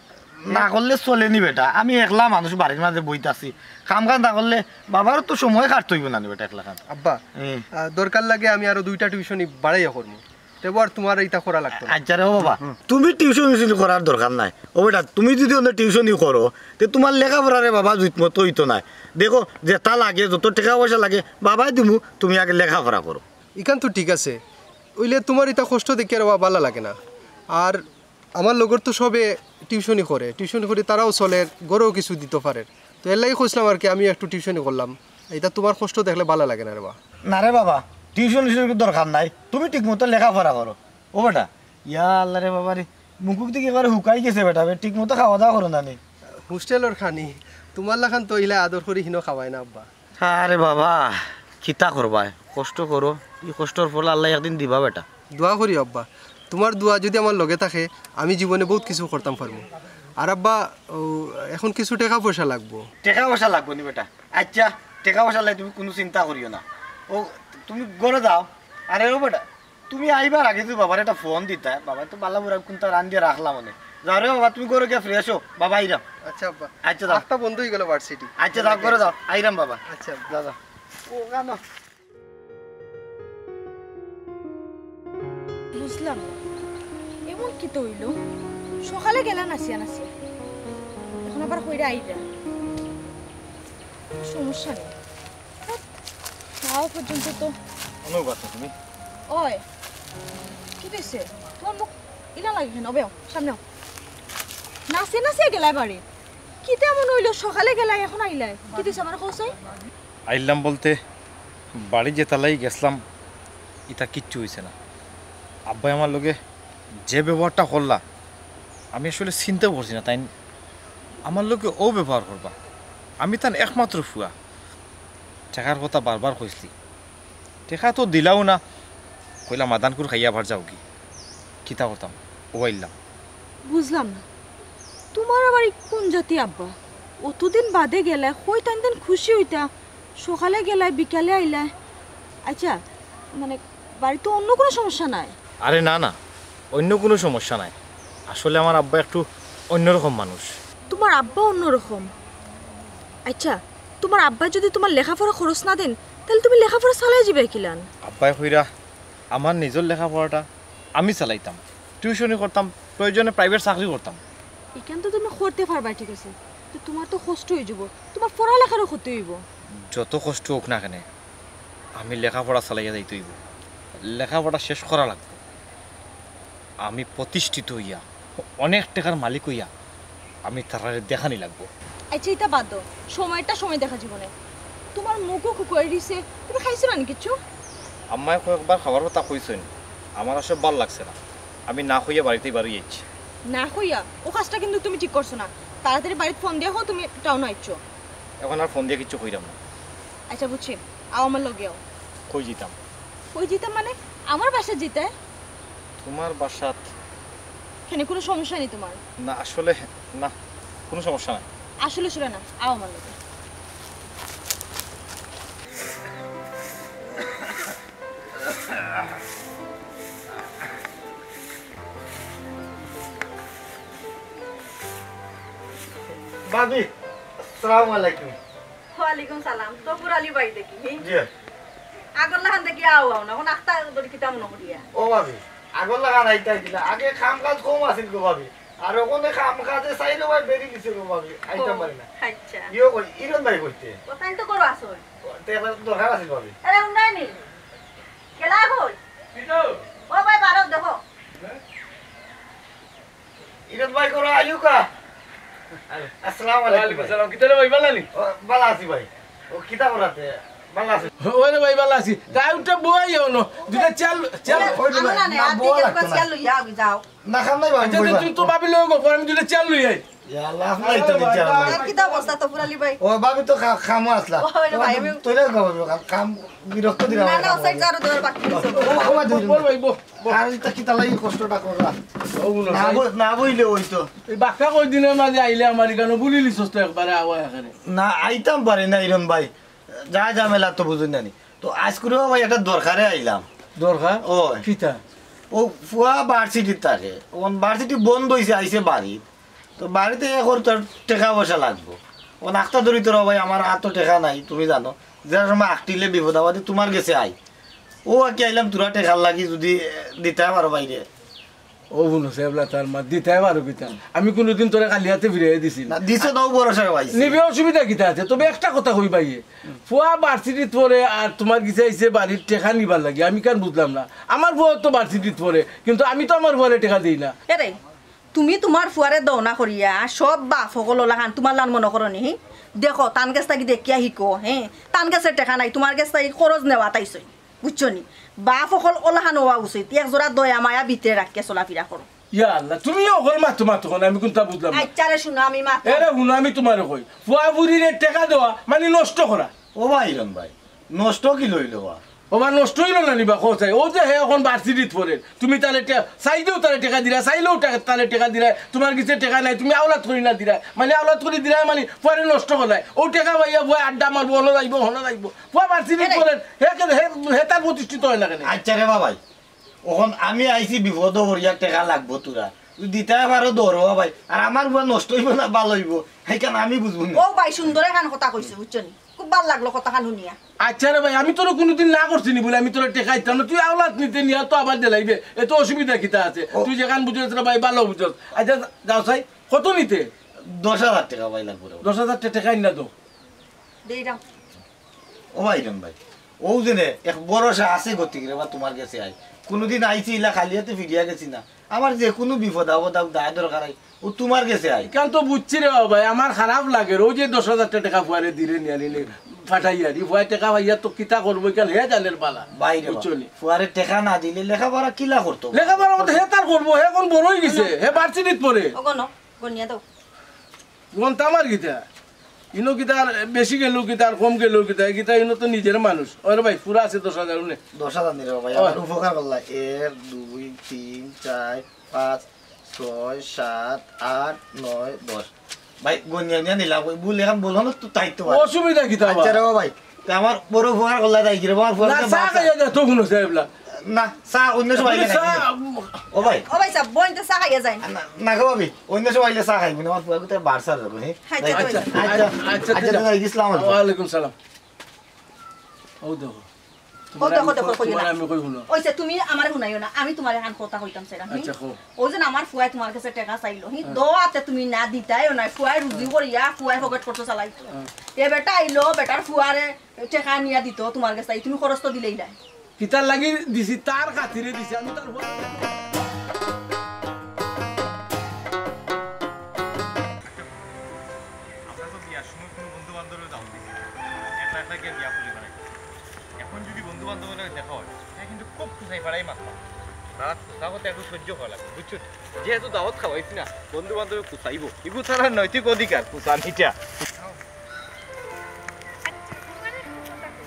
না করলে চলে নি বেটা, আমি একলা মানুষ বাড়ির মাঝে বইতাছি, কাম কাজ না করলে বাবারও তো সময় কাটতে অইবো না নি বেটা একলা খান। আব্বা, হুম। আহ, দরকার লাগে আমি আরো দুইটা টিউশনি বাড়াইয়া করমু, তেবো আর তোমার ইতা করা লাগতো না। আচ্ছা রে ও বাবা, তুমি টিউশন টিউশন করার দরকার নাই। ও বেটা, তুমি যদি অন্য টিউশনি করো, তে তোমার লেখাপড়া রে বাবা জুতমতো অইতো নায়। দেখো, যেটা লাগে, যত টেকা পয়সা লাগে, বাবায় দিমু, তুমি আগে লেখাপড়া করো। ইখান তো ঠিক আছে, অইলে তোমার ইতা কষ্ট দেখিয়া রে বাবা বালা লাগে না। আর আমার লগর তো সবে টিউশনি করে, টিউশনি করি তারাও চলের, ঘরেও কিছু দিতো পারের। তো এর লাগি কইছিলাম আর কি, আমি একটু টিউশনি করলাম, ইতা তোমার কষ্ট দেখলে বালা লাগে না রে বা। না রে বাবা, টিউশন টিউশন দরকার নাই, তুমি ঠিকমতো লেখাপড়া করো। ও বেটা, ইয়া আল্লাহ রে বাবা রে, মুখুক দেখি একেবারে হুকাই গেছে বেটা, বে, ঠিকমতো খাওয়া দাওয়া করো না নি? হোস্টেলর খানি, তোমার লাখান তো ইলা আদর করি হিনো খাওয়ায় না আব্বা। আরে বাবা, কিতা করবায়, কষ্ট করো, ই কষ্টর ফল আল্লায় একদিন দিবা বেটা। দোয়া করি আব্বা, তোমার দোয়া যদি আমার লগে থাকে, আমি জীবনে বহুত কিছু করতাম পারমু। আর আব্বা, ও, এখন কিছু টেকা পয়সা লাগবো। টেকা পয়সা লাগবো নি বেটা? আচ্ছা, টেকা পয়সা লাই তুমি কুনু চিন্তা করিও না। ও, তুমি ঘরো যাও। আরে ও বেটা, তুমি আইবার আগে যদি বাবারে একটা ফোন দিতায়, বাবায় তো বালা বুরা কুন্তা রান্দিয়া রাখলা অনে। যাও রে বাবা, তুমি ঘরো গিয়া ফ্রেশ অও, বাবা আইরাম। আচ্ছা আব্বা। আচ্ছা, যাও। আস্তা বন্ধ অইগেলো ভার্সিটি। আচ্ছা, যাও, ঘরো যাও, আইরাম বাবা। আচ্ছা আব্বা। যাও, যাও। ও, কেন? বুঝলাম না, এমন কিতা অইলো? সকালে গেলা নাচিয়া নাচিয়া, এখন আবার কইরা আইলা। সমস্যা নাই, খাওয়া পর্যন্ত তো। অনো বাচ্চা তুমি। ওই, কিতা অইছে? তুমার মুখ ইলা লাগে কেনে? অবে আও, সামনে আও। নাচিয়া নাচিয়া গেলায় বাড়ি, কিতা এমন অইলো? সকালে গেলায়, এখন আইলায়, কিতা অইছে আমারে কও চাই? আইলাম বলতে, বাড়ি যেতার লাগি গেছলাম, ইতা কিচ্ছু অইছে না। আব্বায় আমার লগে যে ব্যবহারটা করলা, আমি আসলে চিন্তাও করছি না তাইন আমার লগে অউ ব্যবহার করবা। আমি তান একমাত্র ফুয়া, টেকার কথা বারবার কইছলি, টেকা তো দিলাও না, কইলা মাদানকুর খাইয়া আবার যাওগি। কিতা করতাম, অউ আইলাম। বুঝলাম না, তুমার আবার ই কুন জাতি আব্বা? অতদিন বাদে গেলায়, কইতান দেন খুশি অইতা, সকালে গেলায়, বিকালে আইলায়। আচ্ছা, মানে, বাড়িত অন্য কুনু সমস্যা নাই? আরে না, না, অন্য কুনু সমস্যা নাই। আসলে আমার আব্বা একটু অন্যরকম মানুষ। তুমার আব্বা অন্যরকম? আচ্ছা, তুমার আব্বায় যুদি তুমার লেখাপড়া খরচ না দেইন, তাইলে তুমি লেখাপড়া চালাইয়া যাইবায় কিলান? আব্বায় কইরা আমার নিজর লেখাপড়াটা আমি চালাইতাম, টিউশনি করতাম, প্রয়োজনে প্রাইভেট চাকরি করতাম। ইখান তো তুমি করতে পারবায়, ঠিক আছে, তো তুমার তো কষ্ট অইযিবো, তুমার পড়ালেখারও ক্ষতি অইবো। যত কষ্ট অউক না কেনে, আমি লেখাপড়া চালাইয়া যাইতে অইবো, লেখাপড়া শেষ করা লাগবো। আমি প্রতিষ্ঠিত অইয়া, অনেক টেকার মালিক অইয়া, আমি তারারে দেখানি লাগবো। আচ্ছা, ইতা বাদ দেও, সময়টা সময় দেখা যাইবো নে। তুমার মুখও কুকুয়াই দিছে, তুমি খাইছো না নি কিচ্ছু? আম্মায় কয়েকবার খাওয়ার কথা কইছইন, আমার আসলে ভালা লাগছে না, আমি না খাইয়া বাড়িত বারই আইছি। না খাইয়া? অউ কাজটা কিন্তু তুমি ঠিক করছো না। তাড়াতাড়ি বাড়িত ফোন দিয়া কও তুমি টাউনো আইছো। এখন আর ফোন দিয়া কিচ্ছু কইরাম না। আচ্ছা, বুঝছি, আও আমার লগে আও। কই যাইতাম? কই যাইতাম মানে? আমার বাসাত যাইতায়। তুমার বাসাত? কেনে, কুনু সমস্যা নি তুমার? না, আসলে না, কুনু সমস্যা নাই। আসলে আসলে না, আও আমার লগে। ভাবি, আসসালামু আলাইকুম। ওয়ালাইকুম সালাম। তফুর আলী ভাই দেখি, হি? জি। আগর লাখান দেখি আও, আও না, অখন আখতা ধরি কিতা মনো করিয়া? ও ভাবি, আগর লাখান আইতা আইতা না, আগে কাম কাজ কম আছিল গো ভাবি, আর অখনে কাম কাজে চাইরো ভাই বেরি গেছে গো ভাবি, আইতাম পারি না। আচ্ছা। ইয়ো কই, ইরন ভাই কইতে? ও, তাইন তো ঘরো আছইন। ও, তে একবার দরকার আছিল ভাবি। আরে, উনাই নি? গেলা কই? ও ভাই, বারো দেখো। ইরন ভাই, ঘরো আইউক্কা। আসসালামু আলাইকুম ওয়ালাইকুম ভাই। সালাম। কিতা রে ভাই, বালা নি? ও, বালা আছি ভাই। ও, কিতা করাতে? বালা আছি। ওরে ভাই, বালা আছি। তাই উঠে বই অনো। দুইটা চেয়ার, চেয়ার। ওই রে ভাই, আনো না, না, না, আপনি বওয়া লাগতো কেন না। চেয়ার লইয়া আগে যাও। না, কাম নাই ভাই, আচ্ছা, বইবা। তুমি তো ভাবি লও গো, আমি দুইটা চেয়ার লই আই। ইয়া, লাভ নাই তো আরে ভাই, চেয়ার লই। আর কিতা অবস্থা তফুর আলী ভাই? ও, ভাবি তো খা-, কামো আছলা। ওই রে ভাই, আমি তো তুইলে গো ভাবি, কাম, কাম বিরক্ত দিলাম না, না, ভাই, ও কাম সাইড করি। চারো দেওয়ার বাকি আছে। ও, ও, ভাই, দুই বল মিনিট। ভাই, বল। আর ইতা কিতা লাগি কষ্টটা করলা? ও, মনে না হয়। বই-, না বইলে অইতো। এই বাক্কা কয়দিনর মাঝে আইলে আমার ইখানো বুলি লিছস তো একবারে আওয়া এখানে। না, আইতাম পারি না, ইরন ভাই। যা ঝামেলা তো বুঝইন না নি। তো আইজকুরে ভাই একটা দরকারে আইলাম। দরকার? ও। কিতা? ও ফুয়া ভার্সিটিত থাকে। অখন ভার্সিটি বন্ধ অইছে, আইছে বাড়িত। তো বাড়িত এ করতে টেকা পয়সা লাগবো। অখন আখতা ধরি তো রে ভাই, আমার আতো টেকা নাই, তুমি জানো। যে সময় আখতিলে বিপদ আপদে তুমার গেছে আই। ও আর কি আইলাম, তুরা টেকার লাগি যুদি, এ, দিতায় পারো ভাইরে। ও বুনো সাহেবলা তার মা দিতায় পারো কিতা? আমি কুনুদিন তোরে খালি আতে ফিরাইয়া দিছি না। না, দিছো না, ও ভরসায় পাইছি। নিবে, অসুবিধা কিতা আছে? তবে একটা কথা কই ভাইয়ে, ফুয়া ভার্সিটিত পড়ে আর তুমার গেছে আইছে বাড়িত টেকা নিবার লাগি, আমি কেন বুঝলাম না। আমার ফুয়া তো ভার্সিটিত পড়ে, কিন্তু আমি তো আমার ফুয়ারে টেকা দেই না। এরে, তুমি তুমার ফুয়ারে দেও না করিয়া সব বাপ অকল অলাখান তুমার লান মনো করো নি, হি? দেখো, তান গেছ থাকি দেখিয়া হিকো, হে? তান গেছে টেকা নাই, তুমার গেছ থাকি খরচ নেওয়াত আইছইন, বুঝছো নি? বাপ অকল অলাখান অওয়া উচিত, এক জোড়া দয়া মায়া ভিতরে রাখিয়া চলাফিরা করো। ইয়া আল্লাহ, তুমি অকল মাতো মাতো কেনে, আমি কুনতা বুঝলাম না। আচ্ছা রে, হুনো, আমি মাতো। এরে হুনো, আমি তুমারে কই, ফুয়া ফুরিরে টেকা দেওয়া মানে নষ্ট করা। ও ভাই, ইরন ভাই, নষ্ট কিলা অইলো বা? ওবা নষ্ট অইলো না নি বা, কও চাই। অউ যে হে অখন ভার্সিটিত পড়ের, তুমি তারে টে-, চাইলেও তারে টেকা দিরায়, চাইলেও টেকা, তারে টেকা দিরায়, তুমার গেছে টেকা নাই, তুমি আওলাত করি না দিরায়, মানে আওলাত করি দিরায়, মানে ফুয়ারে নষ্ট করলায়। অউ টেকা পাইয়া ফুয়ায় আড্ডা মারবো, হনো যাইবো, হনো যাইবো। ফুয়া ভার্সিটিত পড়ের, হে কে-, হে, হে তার প্রতিষ্ঠিত অয় না কেনে? আচ্ছা রে বাবাই, অখন আমি আইছি বিপদো পড়িয়া, টেকা লাগবো তোরা। তুই দিতায় পারো দে রে বাবাই, আর আমার ফুয়া নষ্ট অইবো না ভালা অইবো, হেখান আমি বুঝবো না। ও ভাই, সুন্দর একখান কথা কইছে, বুঝছো নি? খুব ভালা লাগলো কথাখান হুনিয়া। আচ্ছা রে ভাই, আমি তোরে কুনুদিন না করছি নি বুলে আমি তোরে টেকা দিতাম না, তুই আওলাত নিতে নিয়া তো আবার দিলাইবে, এতো অসুবিধা কিতা আছে? ও। তুই যেখান বুঝছস রে ভাই, ভালা বুঝছস। আচ্ছা, যাও চাই, কত নিতে? দশ হাজার টেকা ভাই লাগবো রে। দশ হাজার টেকা আইন না তো। দেই দাও। ও ভাই রে ভাই, অউ যে নে, এক ভরসা আছে গতিকে রে বা তুমার গেছে আই। কুনুদিন আইছি ইলা খালি আতে ফিরিয়া গেছি না। আমার যে কুনু বিপদ আপদ অউক, দায় দরকার অয়, অউ তুমার গেছে আই। ইখান তো বুঝছি রে বাবা, আমার খারাপ লাগের। অউ যে দশ হাজার টেকা ফুয়ারে দিরে নিয়া নিলে, ফাটাইয়া দি, ফুয়ায় টেকা পাইয়া তো কিতা করবো, ইখান হে জানের ভালা। ভাই রে বা, বুঝছো নি? ফুয়ারে টেকা না দিলে লেখাপড়া কিলা করতো? লেখাপড়া করতো, হে তার করবো, হে অখন বড় অইগেছে, হে ভার্সিটিত পড়ে। ওগো ন, গনিয়া দাও। গনতাম আর কিতা? ইনো কিতা আর বেশি গেলো কিতা আর কম গেলো কিতা? কিতা ইনো তো নিজের মানুষ। ওরে ভাই, পুরা আছে দশ হাজার উনে। দশ হাজার নি রে বাবা, আমার উপকার করলা। এক, দুই, তিন, চার, পাঁচ, ছয়, সাত, আট, নয়, দশ। ভাই, গনিয়া নিয়া নিলাম। ওই ভুল এখান বলো না তো, তাই তো ভাই। অসুবিধা কিতা আবার? আচ্ছা রে বাবা ভাই, তে আমার বড় উপকার করলা তাই কি রে? আমার না, চা খাইয়া যা, তো কোনো সাহেব লা। না, চা অন্য সময় আইলে খাইবো। ও ভাই। ও ভাই সাহেব, বইন তো চা খাইয়া যাইন। না, না গো ভাবি, অন্য সময় আইলে চা খাইবো না, আমার ফুয়া কোথায় বারসার যাবো, হ্যাঁ? আচ্ছা, যাই। আচ্ছা, আচ্ছা, আচ্ছা, আচ্ছা, আচ্ছা। দাদা, ইসলাম আলাইকুম। ওয়ালাইকুম সালাম। ও দেখো। ও দেখো, দেখো, কইও না। আমি কই হুনো। ওই যে তুমি আমারে হুনাইও না, আমি তুমারে এখান কথা কইতাম চাইরাম, হুম? আচ্ছা, কও। ওই যে আমার ফুয়ায় তুমার গেছে টেকা চাইলো, হি, হ্যাঁ। দো আতে তুমি না দিতায়ও না, ফুয়ায় রুজি করিয়া, ফুয়ায় পকেট খরচ চালাইতো। হ্যাঁ। এ বেটা আইলো, বেটার ফুয়ারে টেকা নিয়া দিতো তুমার গেছে, তুমি খরচ তো দিলাইলায়। কিতার লাগি দিছি, তার খাতিরে দিছি, আমি তার ফুয়া। আমরা তো বিয়ার সময় কোনো বন্ধু বান্ধবের দাওয়াত দিছি না। একলা একলা গিয়া বিয়া করি বেড়াই। এখন যদি বন্ধু বান্ধবের লগে দেখা হয়, তাহলে কিন্তু খুব খুশাই পাড়াই মাতলাম। তারা খুশা কথা একটু সহ্য করা লাগবে, বুঝছো? যেহেতু দাওয়াত খাওয়াইছি না, বন্ধু বান্ধবে খুশাইবো। ইগু তারা নৈতিক অধিকার, খুশানিটা। আচ্ছা, তোমার একটা কথা কই।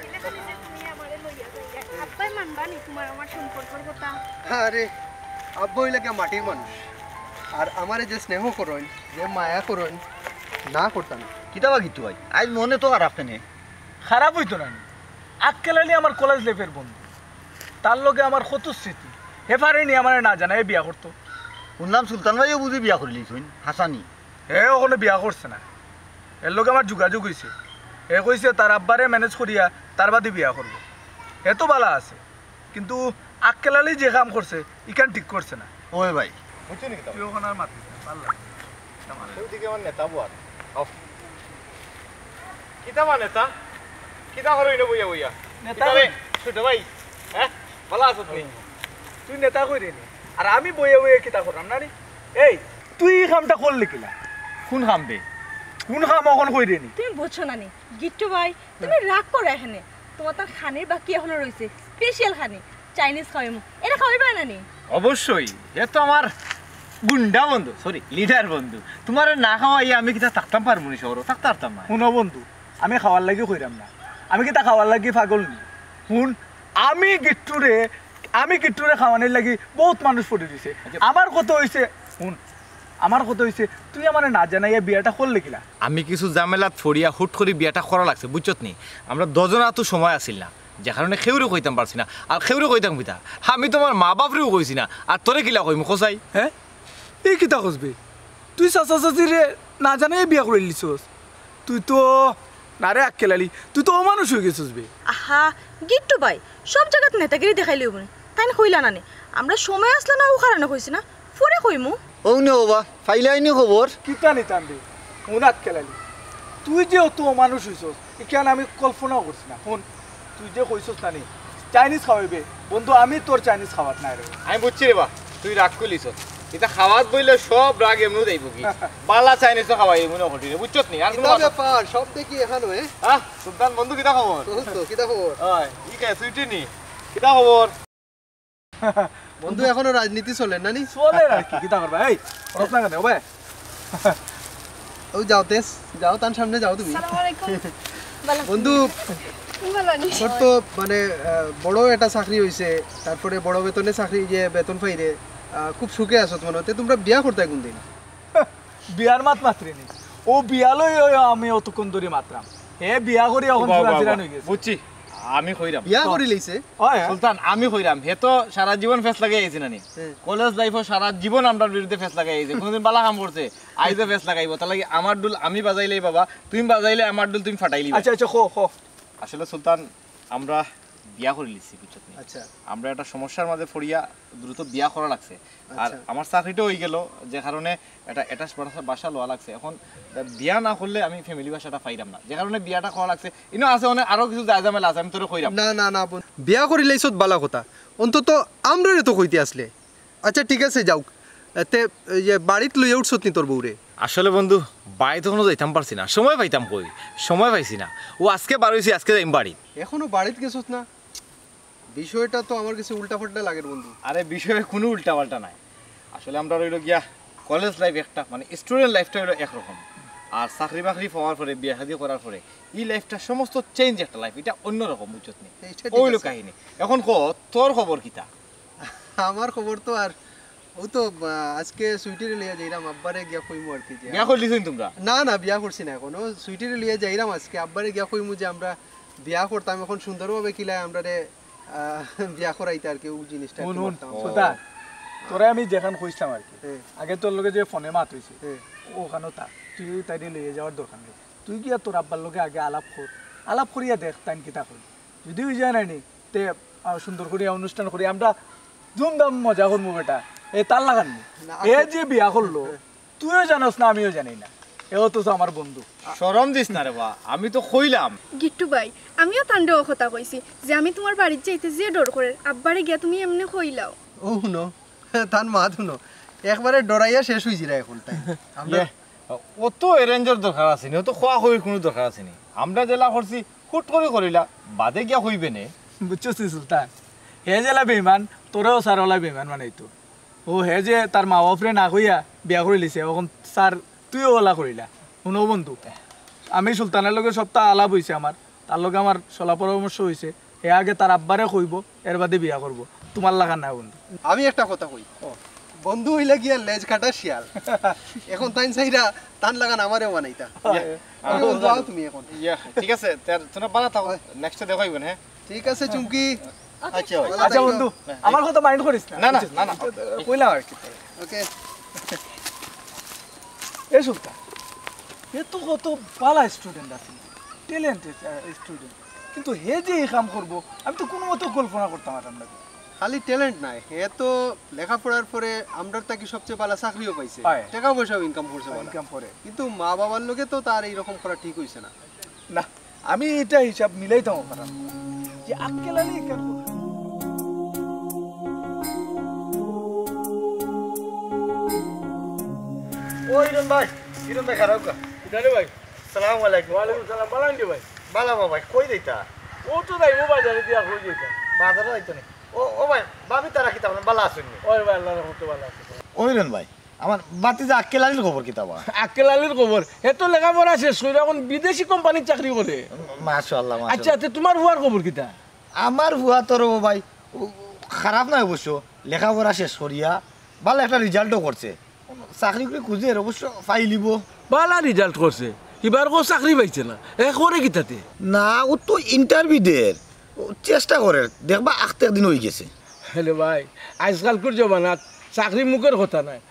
এলাকা নিজে তুমি আমারে লইয়া যাইয়া। আব্বায় মানবা নি তোমার আমার সম্পর্কর কথা? আরে, আব্বা অইলা গিয়া মাটির মানুষ। আর আমারে যে স্নেহ করইন, যে মায়া করইন, না করতা না। কিতা বা গিট্টু ভাই, আইজ মনে তো খারাপ কেনে? খারাপ অইতো না নি। আক্কেল আলী আমার কলেজ লাইফের বন্ধু। তার লগে আমার কত স্মৃতি। হে পারে নি আমারে না জানাইয়া বিয়া করতো। হুনলাম সুলতান ভাইও বুঝি বিয়া করিলিছইন, হাছা নি? হে অখনো বিয়া করছে না। এর লগে আমার যোগাযোগ অইছে। হে কইছে তার আব্বারে ম্যানেজ করিয়া তার বাদে বিয়া করবো। হে তো ভালা আছে। কিন্তু আক্কেল আলী যে কাম করছে, ইখান ঠিক করছে না। ওই ভাই। বুঝছো নি কিতা? তুই অখন আর মাতিস না, পারলাম না। ওইদিকে আমার নেতা বওয়ার। আও। কিতা বা নেতা? কিতা করো ইনো বইয়া বইয়া? নেতা কিতা রে? কই? ছোট ভাই, হ্যাঁ? ভালা আছো তুমি? তুই নেতা কই রে নি? আর আমি বইয়া বইয়া কিতা করলাম না নি? এই, তুই ই কামটা করলি কিলা? কোন কাম বে? কোন কাম অখন কই রে নি? তুমি বুঝছো না নি? গিট্টু ভাই, তুমি রাগ করো এখানে। তোমার তার খানির বাকি এখনো রইছে, স্পেশাল খানি, চাইনিজ খাওয়াইমু। এটা খাওয়াইবা না নি? অবশ্যই, এ তো আমার গুন্ডা বন্ধু, সরি, লিডার বন্ধু। তোমারে না খাওয়াইয়া আমি কিতা থাকতাম পারমু নি শহরো? থাকতে পারতাম না। হুনো বন্ধু, আমি খাওয়ার লাগি কইরাম না, আমি কিতা খাওয়ার লাগি পাগল নি? হুন, আমি গিট্টুরে, আমি গিট্টুরে খাওয়ানির লাগি বউত মানুষ পড়ি দিছে। আচ্ছা। আমার কথা অইছে, হুন, আমার কথা অইছে, তুই আমারে না জানাইয়া বিয়াটা করলে কিলা? আমি কিছু ঝামেলাত পড়িয়া হুট করি বিয়াটা করা লাগছে, বুঝছত নি? আমরা দুইজনাত সময় আছিল না, যে কারণে কেউরে কইতাম পারছি না। আর কেউরে কইতাম কিতা? আমি তো আমার মা বাপরেও কইছি না, আর তোরে কিলা কইমু, কছাই? হ্যাঁ? এই কিতা কস বে? তুই চাচা চাচিরে না জানাইয়া বিয়া করিলিছস? তুই তো, না রে আক্কেল আলী, তুই তো অমানুষ অইগেছস বে। আহা, গিট্টু ভাই, সব জাগাত নেতাগিরি দেখাইলে অইবো নি? তাইন কইলা না নি? আমরা সময় আছলা না, অউ কারণে কইছি না, পরে কইমু। অউ নে ওবা, পাইলায় নি খবর? কিতা নিতাম বে? হুন আক্কেল আলী, তুই যে অত অমানুষ অইছস, ইখান আমি কল্পনাও করছি না। হুন, তুই যে কইছস না নি, চাইনিজ খাওয়াইবে, বন্ধু, আমি তোর চাইনিজ খাওয়াত নায় রে। আমি বুঝছি রে বা, তুই রাগ করিলিছস। ইতা খাওয়াত বইলে সব রাগ এমনেউ যাইবোগি। ভালা চাইনিজ তো খাওয়াই এমনে ঘটিরে, বুঝছত নি? আর কোনো কিতা কথা ব্যাপার, সব দেখি এখানো, এ? হ্যাঁ, সুলতান বন্ধু, কিতা খবর? অউ তো, কিতা খবর? ওই, ই কে, সুইটি নি? কিতা খবর? বন্ধু, এখনো রাজনীতি চলের না নি? চলের আর কি, কিতা করবা? এই, করছ না কেনে, ওবে? অউ যাও, তেজ, যাও, তান সামনে যাও তুমি। আসসালামু আলাইকুম। বন্ধু, তোর তো মানে আহ, বড় একটা চাকরি অইছে, তারপরে বড় বেতনে চাকরি, ইয়ে, বেতন পাইরে, আহ, খুব সুখে আছো মনে হয়। তে তোমরা বিয়া করতায় কোনদিন? বিয়ার মাত মাতরে নি। ও বিয়া লই ওই আমি অতক্ষণ ধরি মাতরাম। হে বিয়া করি এখন বাবা, বাবা। অই গেছে। বুঝছি, আমি কইরাম। বিয়া করি লইছে? ওই, হ্যাঁ। সুলতান, আমি কইরাম। হে তো সারা জীবন ফেস লাগাই আইছে নানি। হ্যাঁ। কলেজ লাইফও সারা জীবন আমরার বিরুদ্ধে ফেস লাগাই আইছে। কোনদিন বালা কাম করছে, আইজে ফেস লাগাইবো। তার লাগি আমার ডুল আমি বাজাইলাই বাবা, তুমি বাজাইলে আমার ডুল তুমি ফাটাইলিবা। আচ্ছা, আচ্ছা, কো, কো। আসলে সুলতান, আমরা বিয়া করি লিছি, বুঝছত নি? আচ্ছা। আমরা একটা সমস্যার মাঝে পড়িয়া দ্রুত বিয়া করা লাগছে। আর আচ্ছা। আমার চাকরিটা অই গেল, যে কারণে একটা অ্যাটাচ বাসা, বাসা লওয়া লাগছে। এখন বিয়া না করলে আমি ফ্যামিলি বাসাটা পাইরাম না, যে কারণে বিয়াটা করা লাগছে। ইনো আছে অনেক আরো কিছু যায় ঝামেলা আছে, আমি তোরে কইরাম। না, না, না, বন্ধু। বিয়া করি লাইছত বালা কথা, অন্তত আমরারে তো কইতে আসলে। আচ্ছা, ঠিক আছে, যাউক। তে, এই যে, বাড়িত লইয়া উঠছত নি তোর বউরে? আসলে বন্ধু, বাড়িত অখনো যাইতাম পারছি না, সময় পাইতাম কই, সময় পাইছি না। ও আজকে বার অইছি, আজকে যাইম বাড়িত। এখনো বাড়িত গেছত না? বিষয়টা তো আমার কাছে উল্টাপাল্টা লাগের বন্ধু। আরে, বিষয়ে কোনো উল্টাপাল্টা নাই। আসলে আমরা রইল গিয়া কলেজ লাইফ একটা, মানে, স্টুডেন্ট লাইফটা হইলো একরকম, আর চাকরি বাকরি পাওয়ার পরে, বিয়া শাদি করার পরে, এই লাইফটা সমস্ত চেঞ্জ একটা লাইফ, এটা অন্যরকম, বুঝছত নি? এইটা ঠিক অইলো আছে। কাহিনী। এখন ক, তোর খবর কিতা? আমার খবর তো আর, ও তো, আহ, আজকে সুইটিরে লইয়া যাইরাম, আব্বারে গিয়া কইমু আর কি যে বিয়া করলিছইন তোমরা? না, না, বিয়া করছি না এখনো। সুইটিরে লইয়া যাইরাম আজকে, আব্বারে গিয়া কইমু যে আমরা বিয়া করতাম, এখন সুন্দরভাবে কিলায় আমরারে, আহ, বিয়া করাইতা আর কি, ও জিনিসটা আর কি হুন, হুন, মারতাম। সুলতান, তোরে আমি যেখান কইছিলাম আর কি, হ্যাঁ। আগে তোর লগে যে ফোনে মাত অইছে, হ্যাঁ। ওখানো তা, তুই তাইরে লইয়া যাওয়ার দরকার নাই। তুই গিয়া তোর আব্বার লগে আগে আলাপ কর, আলাপ করিয়া দেখ তাইন কিতা কইন। যদি অই যায় নানি, তে, আহ, সুন্দর করিয়া অনুষ্ঠান করি, আমরা ধুমধাম মজা করমু বেটা। এ তার লাগান নি। না, এ আসলে যে বিয়া করলো, তুইও জানোস না, আমিও জানি না। এ অথচ আমার বন্ধু। শরম দিস না রে বা, আমি তো কইলাম। গিট্টু ভাই, আমিও তানরে অউ কথা কইছি যে আমি তুমার বাড়িত যাইতে যে ডর করের, আব্বারে গিয়া তুমি এমনে কইলাও। ও হুনো, তান মাত হুনো, একবারে ডরাইয়া শেষ অইযিরা এখন তাইন। আমরা ইয়ে, অত অ্যারেঞ্জর দরকার আছে নি, অত খোয়া খবির কুনু দরকার আছে নি। আমরা যেলা করছি, হুট করি করিলা, বাদে গিয়া কইবে নে। বুঝছস নি সুলতান? হে যেলা বেইমান, তোরেও স্যার অলা বেইমান বানাইতো। ও হে যে তার মা বাপরে না কইয়া বিয়া করিলিছে, অখন স্যার তুইও অলা করিলা। হুনো বন্ধু, আমি সুলতানর লগে সবতা আলাপ অইছে আমার, তার লগে আমার সলা পরামর্শ অইছে। হে আগে তার আব্বারে কইবো, এর বাদে বিয়া করবো। তুমার লাখান না বন্ধু। আমি একটা কথা কই, বন্ধু অইলা গিয়া লেজ কাটা শিয়াল। এখন তাইন চাইরা তান লাখান আমারেও বানাইতা। ইয়া, আমি বন্ধু, আও তুমি এখন। ইয়া, ঠিক আছে, তে তুমরা বালা থাকো, নেক্সটে দেখা অইবো, হ্যাঁ? ঠিক আছে চুমকি। আচ্ছা ভাই। বালা আচ্ছা থাকো। বন্ধু, আমার কথা মাইন্ড করিস না। না, না, না, না। কইলাম আর কি। ওকে। এ সুলতান, এ তো কত বালা স্টুডেন্ট আছে, ট্যালেন্টেড স্টুডেন্ট, কিন্তু হে যে এই কাম করবো, আমি তো কুনু মতেও কল্পনা করতাম পারতাম না। খালি ট্যালেন্ট নায়, হে তো লেখাপড়ার পরে আমরার থাকি সবচেয়ে বালা চাকরিও পাইছে, হয়। টেকা পয়সাও ইনকাম করছে বালা। ইনকাম করে। কিন্তু মা বাবার লগে তো তার এইরকম করা ঠিক অইছে না। না, আমি ইটা হিসাব মিলাইতাম পারতাম না। যে আক্কেল আলী কেন? ও ইরন ভাই, ইরন ভাই, খারাপ কা? ইটা রে ভাই। সালাম আলাইকুম। ওয়ালাইকুম সালাম, বালা নি ভাই? বালা বা ভাই, কই যাইতা? ও তো যাইমু বাজারে দিয়া, কই যাইতা? বাজারে যাইতা নি? ও, ও ভাই, ভাবি তারা কিতা, বালা আছইন নি? ওই ভাই, আল্লাহর রহমতে বালা আছে। ওই রন ভাই, আমার ভাতিজা আক্কেল আলীর খবর কিতা বা? আক্কেল আলীর খবর, হে তো লেখাপড়া শেষ করি অখন বিদেশি কোম্পানিত চাকরি করে। মাশাআল্লাহ, মাশাআল্লাহ। আচ্ছা, তে তুমার ফুয়ার খবর কিতা? আমার ফুয়া তো রে ভাই, ও, খারাপ নায় অবশ্য, লেখাপড়া শেষ করিয়া বালা একটা রেজাল্টও করছে। চাকরি উকরি খুঁজের, অবশ্য পাইলিবো। বালা রেজাল্ট করছে, ইবার কেউ চাকরি পাইছে না, হে করে কিতাতে? না, ও তো ইন্টারভিউ দের, ও চেষ্টা করের, দেখবা আখতে একদিন অইগেছে। আরে ভাই, আইজকালকুর জমানাত চাকরি মুখর কথা নায়,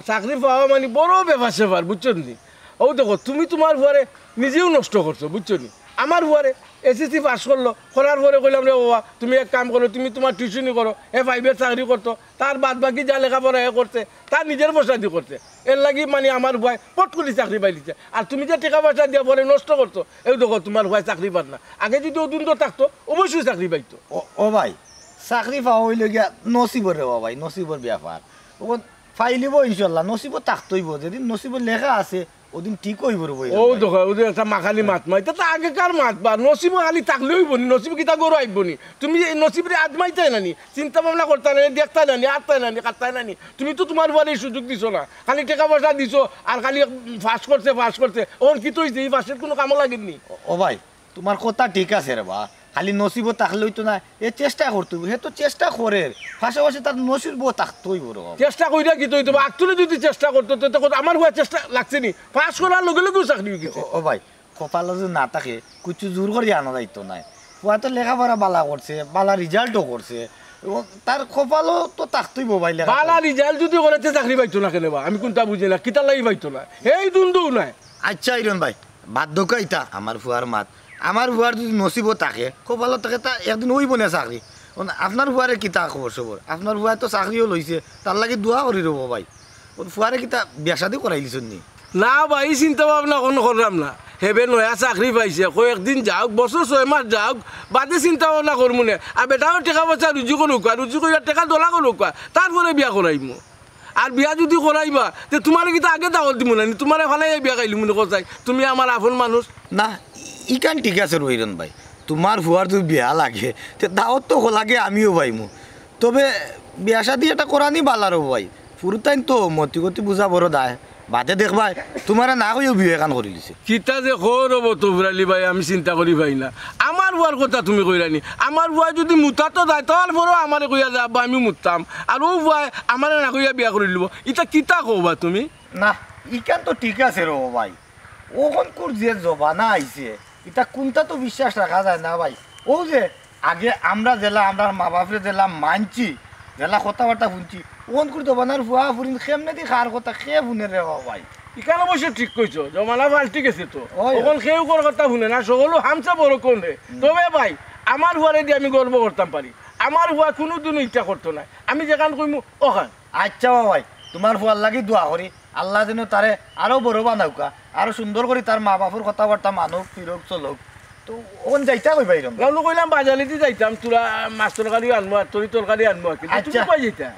চাকরি পাওয়া মানি বড় ব্যাপার স্যাপার, বুঝছো নি? অউ দেখো, তুমি তুমার ফুয়ারে নিজেও নষ্ট করছো, বুঝছো নি? আমার ফুয়ারে এসএসসি পাস করলো, করার পরে কইলাম, "রে বাবা, তুমি এক কাম করো, তুমি তুমার টিউশনি করো।" হে ফাইভের চাকরি করতো, তার বাদ বাকি যা লেখাপড়া হে করছে, তার নিজের পয়সাদি করছে। এরলাগি মানি আমার ফুয়ায় পট করি চাকরি পাইলিছে। আর তুমি যে টেকা পয়সা দিয়া পরে নষ্ট করছো, অউ দেখো, তুমার ফুয়ায় চাকরি পার না। আগে যদি অউ দুন্দো থাকতো, অবশ্যই চাকরি পাইতো। ও, ও ভাই, চাকরি পাওয়া অইলো গিয়া নসিবর রে বা ভাই, নসিবর ব্যাপার। অখন পাইলিবো ইনশাআল্লাহ, নসিবো থাকতে অইবো, যেদিন নসিবো লেখা আছে, অদিন ঠিক অইবো রে বা। অউ দেখো, অউ যে একটা মাখালি মাত মাই, ইতা তো আগেকার মাত বা, নসিবো খালি থাকলে অইবো নি, নসিবো কিতা ঘরো আইবো নি? তুমি এই নসিবরে আজমাইতায় না নি, চিন্তা ভাবনা করতায় না নি, দেখতায় না নি, আটতায় না নি, কাটতায় না নি। তুমি তো তুমার ফুয়ারে এই সুযোগ দিছো না, খালি টেকা পয়সা দিছো, আর খালি পাস করছে, পাস করছে। অখন কিতা অইছে, ই পাসের কুনু কামো লাগের নি। ও, ও ভাই, তুমার কথা ঠিক আছে রে বা, খালি নসিবো থাকলে অইতো না, এ চেষ্টা করতে অইবো। হে তো চেষ্টা করের, পাশাপাশি তার নসিবো থাকতে অইবো রে বাবা। চেষ্টা কইরা কিতা অইতো বা, আগ তুলে যদি চেষ্টা করতো, তে তো আমার ফুয়ার চেষ্টা লাগছে নি, পাস করার লগে লগেউ চাকরি অইগেছে। ও, ও ভাই, কপালো যদি না থাকে, কুচ্ছু জোর করি আনা যাইতো নায়। ফুয়ায় তো লেখাপড়া বালা করছে, বালা রেজাল্টও করছে, এবং তার কপালো তো থাকতে অইবো ভাই লেখাপড়া। বালা রেজাল্ট যদি করে, তে চাকরি পাইতো না কেনে বা? আমি কুনটা বুঝি না, কিতার লাগি পাইতো না? এই দুন্দু নাই। আচ্ছা ইরন ভাই, বাদ দেউক্কা ইতা আমার ফুয়ার মাত। আমার ফুয়ার যদি নসিবো থাকে, কপালো থাকে, তা একদিন অইবো নে চাকরি। অখন আপনার ফুয়ারে কিতা খবর সবর? আপনার ফুয়ায় তো চাকরিও লইছে, তার লাগি দোয়া করি রে বা ভাই। অখন ফুয়ারে কিতা বিয়া শাদি করাইলিছইন নি? না বা, ই চিন্তা ভাবনা অখনো কররাম না। হেবে নয়া চাকরি পাইছে, কয়েকদিন যাউক, বছর ছয় মাস যাউক, বাদে চিন্তা ভাবনা করমু নে। আর বেটায়ও টেকা পয়সা রুজি করউক, আর রুজি করিয়া টেকা দলা করউক, তারপরে বিয়া করাইমু। আর বিয়া যদি করাইবা, তে তুমারে কিতা আগে দাওয়াত দিমু না নি? তুমারে ফালাইয়া বিয়া খাইলিমু নি কও চাই? তুমি আমার আপন মানুষ। না, ইখান ঠিক আছে রে ইরন ভাই, তুমার ফুয়ার যদি বিয়া লাগে, তে দাওয়াত তো লাগে আমিও পাইমু। তবে বিয়া শাদি এটা করানি বালা রে ভাই, ফুরুতাইন তো মতি গতি বুঝা বড় দায়। বাদে দেখবায়, তুমারে না কইয়াউ বিয়া এখান করিলিছে। কিতা যে কও রে বা তফুর আলী ভাই, আমি চিন্তা করি পাই না। আমার ফুয়ার কথা তুমি কইরায় নি, আমার ফুয়া যদি মুতাত যায়, তার পরেও আমারে কইয়া যায়, "আব্বা, আমি মুততাম।" আর অউ ফুয়ায় আমারে না কইয়া বিয়া করিলিবো, ইতা কিতা কও বা তুমি? না, ইখান তো ঠিক আছে রে বা ভাই, অখনকুর যে জমানা আইছে, ইতা কুনটা তো বিশ্বাস রাখা যায় না ভাই। অউ যে আগে আমরা যেলা, আমরার মা বাপরে যেলা মানছি, যেলা কথাবার্তা হুনছি, অখনকুর জমানার ফুয়া ফুরিন কেমনেদি কার কথা কে হুনে রে বা ভাই? ইখান অবশ্য ঠিক কইছো, জমানা পাল্টি গেছে তো। অয়। অখন কেউ কার কথা হুনে না, সকলউ হামসা বড় কোন রে। হুম। তবে ভাই, আমার ফুয়ারেদি আমি গর্ব করতাম পারি, আমার ফুয়া কুনুদিনও ইটা করতো নায়, আমি যেখান কইমু অখান। আচ্ছা বা ভাই, তুমার ফুয়ার লাগি দোয়া করি, আল্লায় যেন তারে আরো বড় বানাউক্কা, আরো সুন্দর করি তার মা বাপর কথাবার্তা মানউক, ফিরউক, চলউক। তো অখন যাইতা কই ভাই রে? না, অনো কইলাম বাজারেদি যাইতাম, থুড়া মাছ তরকারি আনমু আর তরি তরকারি আনমু আর কি। তে তুমি আচ্ছা। কই যাইতা?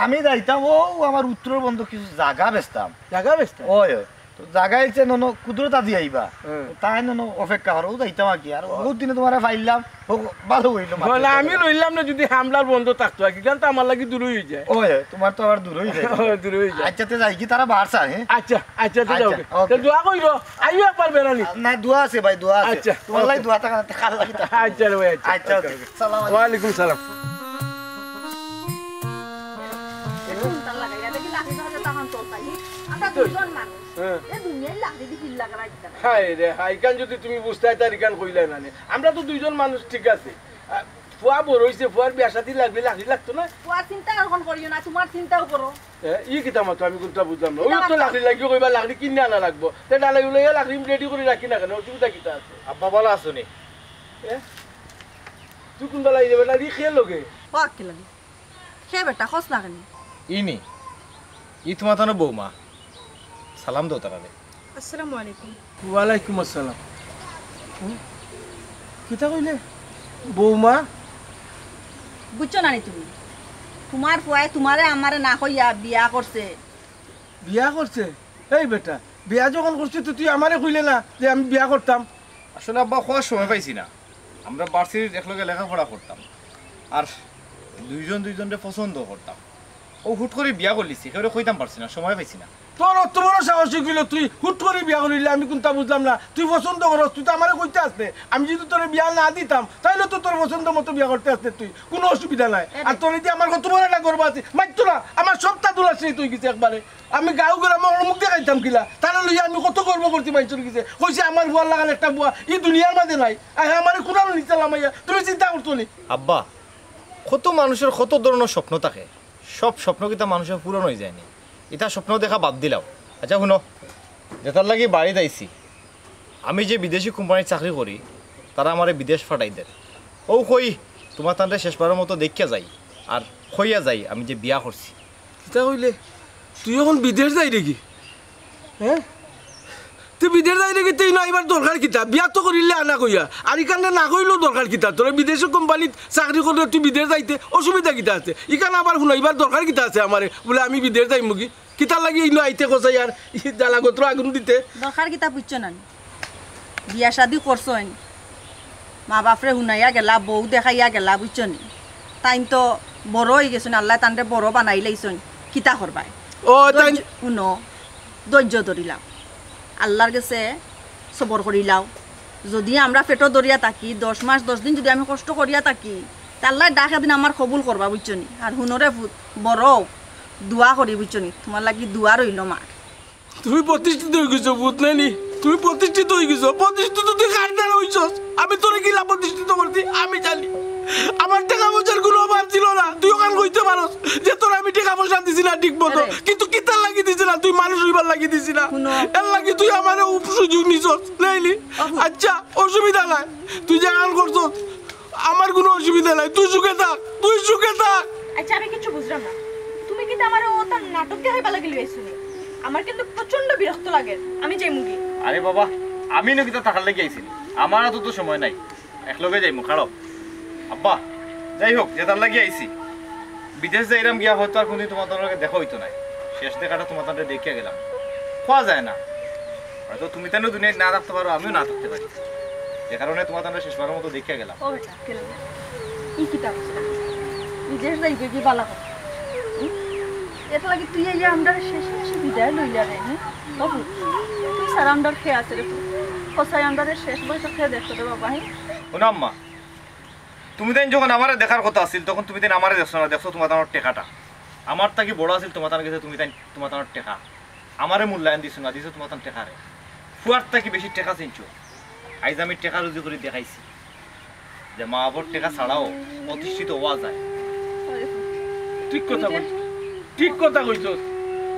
আমি যাইতাম অউ আমার উত্তরর বন্দো কিছু জাগা বেচতাম। জাগা বেচতা? অয়, অয়। তো জাগা আইছে ননো কুদরত আজি আইবা। হুম। তো তাইন ননো অপেক্ষা করো, অউ যাইতাম আর কি। আর বউত দিনে তুমারে পাইলাম, অউ ভালা অইলো। না, আমি লইলাম না যদি হামলার বন্দো থাকতো আর কি, ইখান তো আমার লাগি দূরই অইযায়। অয়, অয়, তুমার তো আবার দূরই অইযায়। দূরই অইযায়। আচ্ছা, তে যাই কি, তারা বারছে, হ্যাঁ? আচ্ছা, আচ্ছা, তে যাও। আচ্ছা, ওকে। তে দোয়া করিও, আইও একবার বেড়ানি। না, দোয়া আছে ভাই, দোয়া আছে। আচ্ছা, তুমার লাগি ওকে। দোয়া থাকা, থাকা লাগি থাকা। আচ্ছা রে ভাই, আচ্ছা। আচ্ছা, ওকে, ওকে। ওকে। সালাম আলাইকুম। ওয়ালাইকুম সালাম। আমরা দুইজন মানুষ। হ্যাঁ। এ দুনিয়ার লাকড়ি দি কিলা লাগাইতা? হায় রে, হায়, ইখান যদি তুমি বুঝতায়, তাইলে ইখান কইলায় না নে। আমরা তো দুইজন মানুষ, ঠিক আছে। আহ, ফুয়া বড় অইছে, ফুয়ার বিয়া শাদি লাগলে লাকড়ি লাগতো না? ফুয়ার চিন্তা অখন করিও না, তুমার চিন্তাও করো। এ, ই কিতা মাতো, আমি কুনটা বুঝলাম না। অউ তো লাকড়ি লাগিও কইবা, লাকড়ি কিনিয়া আনা লাগবো। তে ডালাই উলাইয়া লাকড়ি ready করি রাখি না কেনে? অসুবিধা কিতা আছে? আব্বা, ভালা আছো নি? এ? তুই কুন বেলা আইলে বেটা? ই কে লগে? ও আক্কেল আলী। কে বেটা, কস না কেনে? ই নি। ই তুমার তানো বৌমা। সালাম দেও তারারে। আসসালামু আলাইকুম। ওয়ালাইকুম আসসালাম। হুম? কিতা কইলে? বৌমা? বুঝছো না নি তুমি? তুমার ফুয়ায় তুমারে আমারে না কইয়া বিয়া করছে। বিয়া করছে? এই বেটা, বিয়া যখন করছে তো তুই আমারে কইলে না যে আমি বিয়া করতাম? আসলে আব্বা, কওয়ার সময় পাইছি না। আমরা ভার্সিটিত একলগে লেখাপড়া করতাম, আর দুইজন দুইজনরে পছন্দ করতাম। অউ হুট করি বিয়া করিলিছি, কেউরে কইতাম পারছি না, সময় পাইছি না। তোর অত বড় সাহস অইগেলো, তুই হুট করি বিয়া করিলে আমি কুনটা বুঝলাম না। তুই পছন্দ করস, তুই তো আমারে কইতে আছলে, আমি যদি তোরে বিয়া না দিতাম, তাইলে তো তোর পছন্দ মতো বিয়া করতে আছলে তুই, কুনু অসুবিধা নাই। আর তোরে দি আমার কত বড় একটা গর্ব আছে, মাততো না, আমার সবটা দুলার শেষ অইগেছে একবারে। আমি গাঁও গ্রামো অমুক দেখাইতাম কিলা, তারে লইয়া আমি কত গর্ব করছি মাইনষর গেছে। কইছি আমার ফুয়ার লাখান একটা ফুয়া ই দুনিয়ার মাঝে নাই। আর হে আমারে কুনানো নিচে লামাইয়া, তুমি চিন্তা করছো নি? আব্বা, কত মানুষর কত ধরনর স্বপ্ন থাকে, সব স্বপ্ন কিতা মানুষর পূরণ অইযায় নি? ইতা স্বপ্ন দেখা বাদ দিলাও। আচ্ছা হুনো, যেটার লাগি বাড়িত আইছি, আমি যে বিদেশি কোম্পানিত চাকরি করি, তারা আমারে বিদেশ ফাটাই দের। অউ কই, তুমার তানরে শেষবারর মতো দেখিয়া যাই, আর কইয়া যাই আমি যে বিয়া করছি। কিতা কইলে? তুই অখন বিদেশ যাইরে গি? হ্যাঁ? তুই বিদেশ যাইরে গি, তে ইনো আইবার দরকার কিতা? বিয়া তো করিলে আনা কইয়া। আর ইখানে না কইলেও দরকার কিতা? তোরে বিদেশি কোম্পানিত চাকরি করলে তুই বিদেশ যাইতে অসুবিধা কিতা আছে? ইখানে আবার হুনাইবার দরকার কিতা আছে আমারে? বুলে আমি বিদেশ যাইমুগি। কিতার লাগি ইনো আইতে কছাই আর ই জ্বালা গতরো আগুন দিতে? দরকার কিতা বুঝছো না নি? বিয়া শাদি করছইন, মা বাপরে হুনাইয়া গেলা, বউ দেখাইয়া গেলা, বুঝছো নি? তাইন তো বড় অইগেছইন, আল্লায় তানরে বড় বানাইলাইছইন, কিতা করবায়? ও, তাইন ধৈর্য, হুনো, ধৈর্য ধরিলাও, আল্লার গেছে সবর করিলাও। যদি আমরা পেটো ধরিয়া থাকি, দশ মাস দশ দিন যদি আমি কষ্ট করিয়া থাকি, তে আল্লায় ডাক একদিন আমার কবুল করবা, বুঝছো নি? আর হুনো রে পুত, বড় দোয়া করি, বুঝছো নি? তুমার লাগি দোয়া রইলো মার। তুমি প্রতিষ্ঠিত অই গেছো, পুত নায়নি? তুমি প্রতিষ্ঠিত অই গেছো। প্রতিষ্ঠিত তুই কার দ্বারা অইছস? আমি তোরে কিলা প্রতিষ্ঠিত করছি, আমি জানি। আমার টেকা পয়সার কুনু অভাব ছিল না, তুই অখান কইতে পারস যে তোরে আমি টেকা পয়সা দিছি না ঠিক মতো, আরে। কিন্তু কিতার লাগি দিছি না? তুই মানুষ অইবার লাগি দিছি না, হুনো। এর লাগি তুই আমারে উপ-, সুযোগ নিছস, নায়নি? ওহো। আচ্ছা, অসুবিধা নাই, তুই যেখান করছস, আমার কুনু অসুবিধা নাই, তুই সুখে থাক, তুই সুখে থাক। আচ্ছা, আমি কিচ্ছু বুঝলাম না, তুমি কিতা আমারে অতা নাটক দেখাইবার লাগি লই আইছো নি? আমার কিন্তু প্রচন্ড বিরক্ত লাগে, আমি যাইমুগি। আরে বাবা, আমি নু কিতা থাকার লাগি আইছি নি? আমার অত তো সময় নাই, একলগে যাইমু, খাড়াও। আব্বা, যাই হোক, যেতার লাগি আইছি, বিদেশ যাইরাম গিয়া হয়তো আর কুনুদিন তুমার লগে দেখা অইতো নায়। শেষ দেখাটা তুমার তানরে দেখিয়া গেলাম, কওয়া যায় না, হয়তো তুমি তাইনও দুনিয়াত না থাকতে পারো, আমিও না থাকতে পারি, যে কারণে তুমার তানরে শেষবারর মতো দেখিয়া গেলাম। ও বেটা, কেন? ই কিতা করছে? বিদেশ যাইবে কি বালা কথা? হুম? এর লাগি তুই এই যে আমরারে শেষ মাসে বিদায় লইলা রে, হুম? বাবু, তুই ছাড়া আমরার কে আছে রে? কসাই আমরারে শেষ বয়সে কে দেখতো রে বাবা, হুম? হুনো আম্মা, তুমি তাইন যখন আমারে দেখার কথা আছিল, তখন তুমি তাইন আমারে দেখছো না, দেখছো তুমার তানর টেকাটা। আমার থাকি বড় আছিল তুমার তানর গেছে, তুমি তাইন তুমার তানর টেকা। আমারে মূল্যায়ন দিছো না, দিছো তুমার তান টেকারে। ফুয়ার থাকি বেশি টেকা চিনছো। আইজ আমি টেকা রুজি করি দেখাইছি যে মা বাবার টেকা ছাড়াও প্রতিষ্ঠিত অওয়া যায়। ঠিক কথা কইছস, ঠিক কথা কইছস।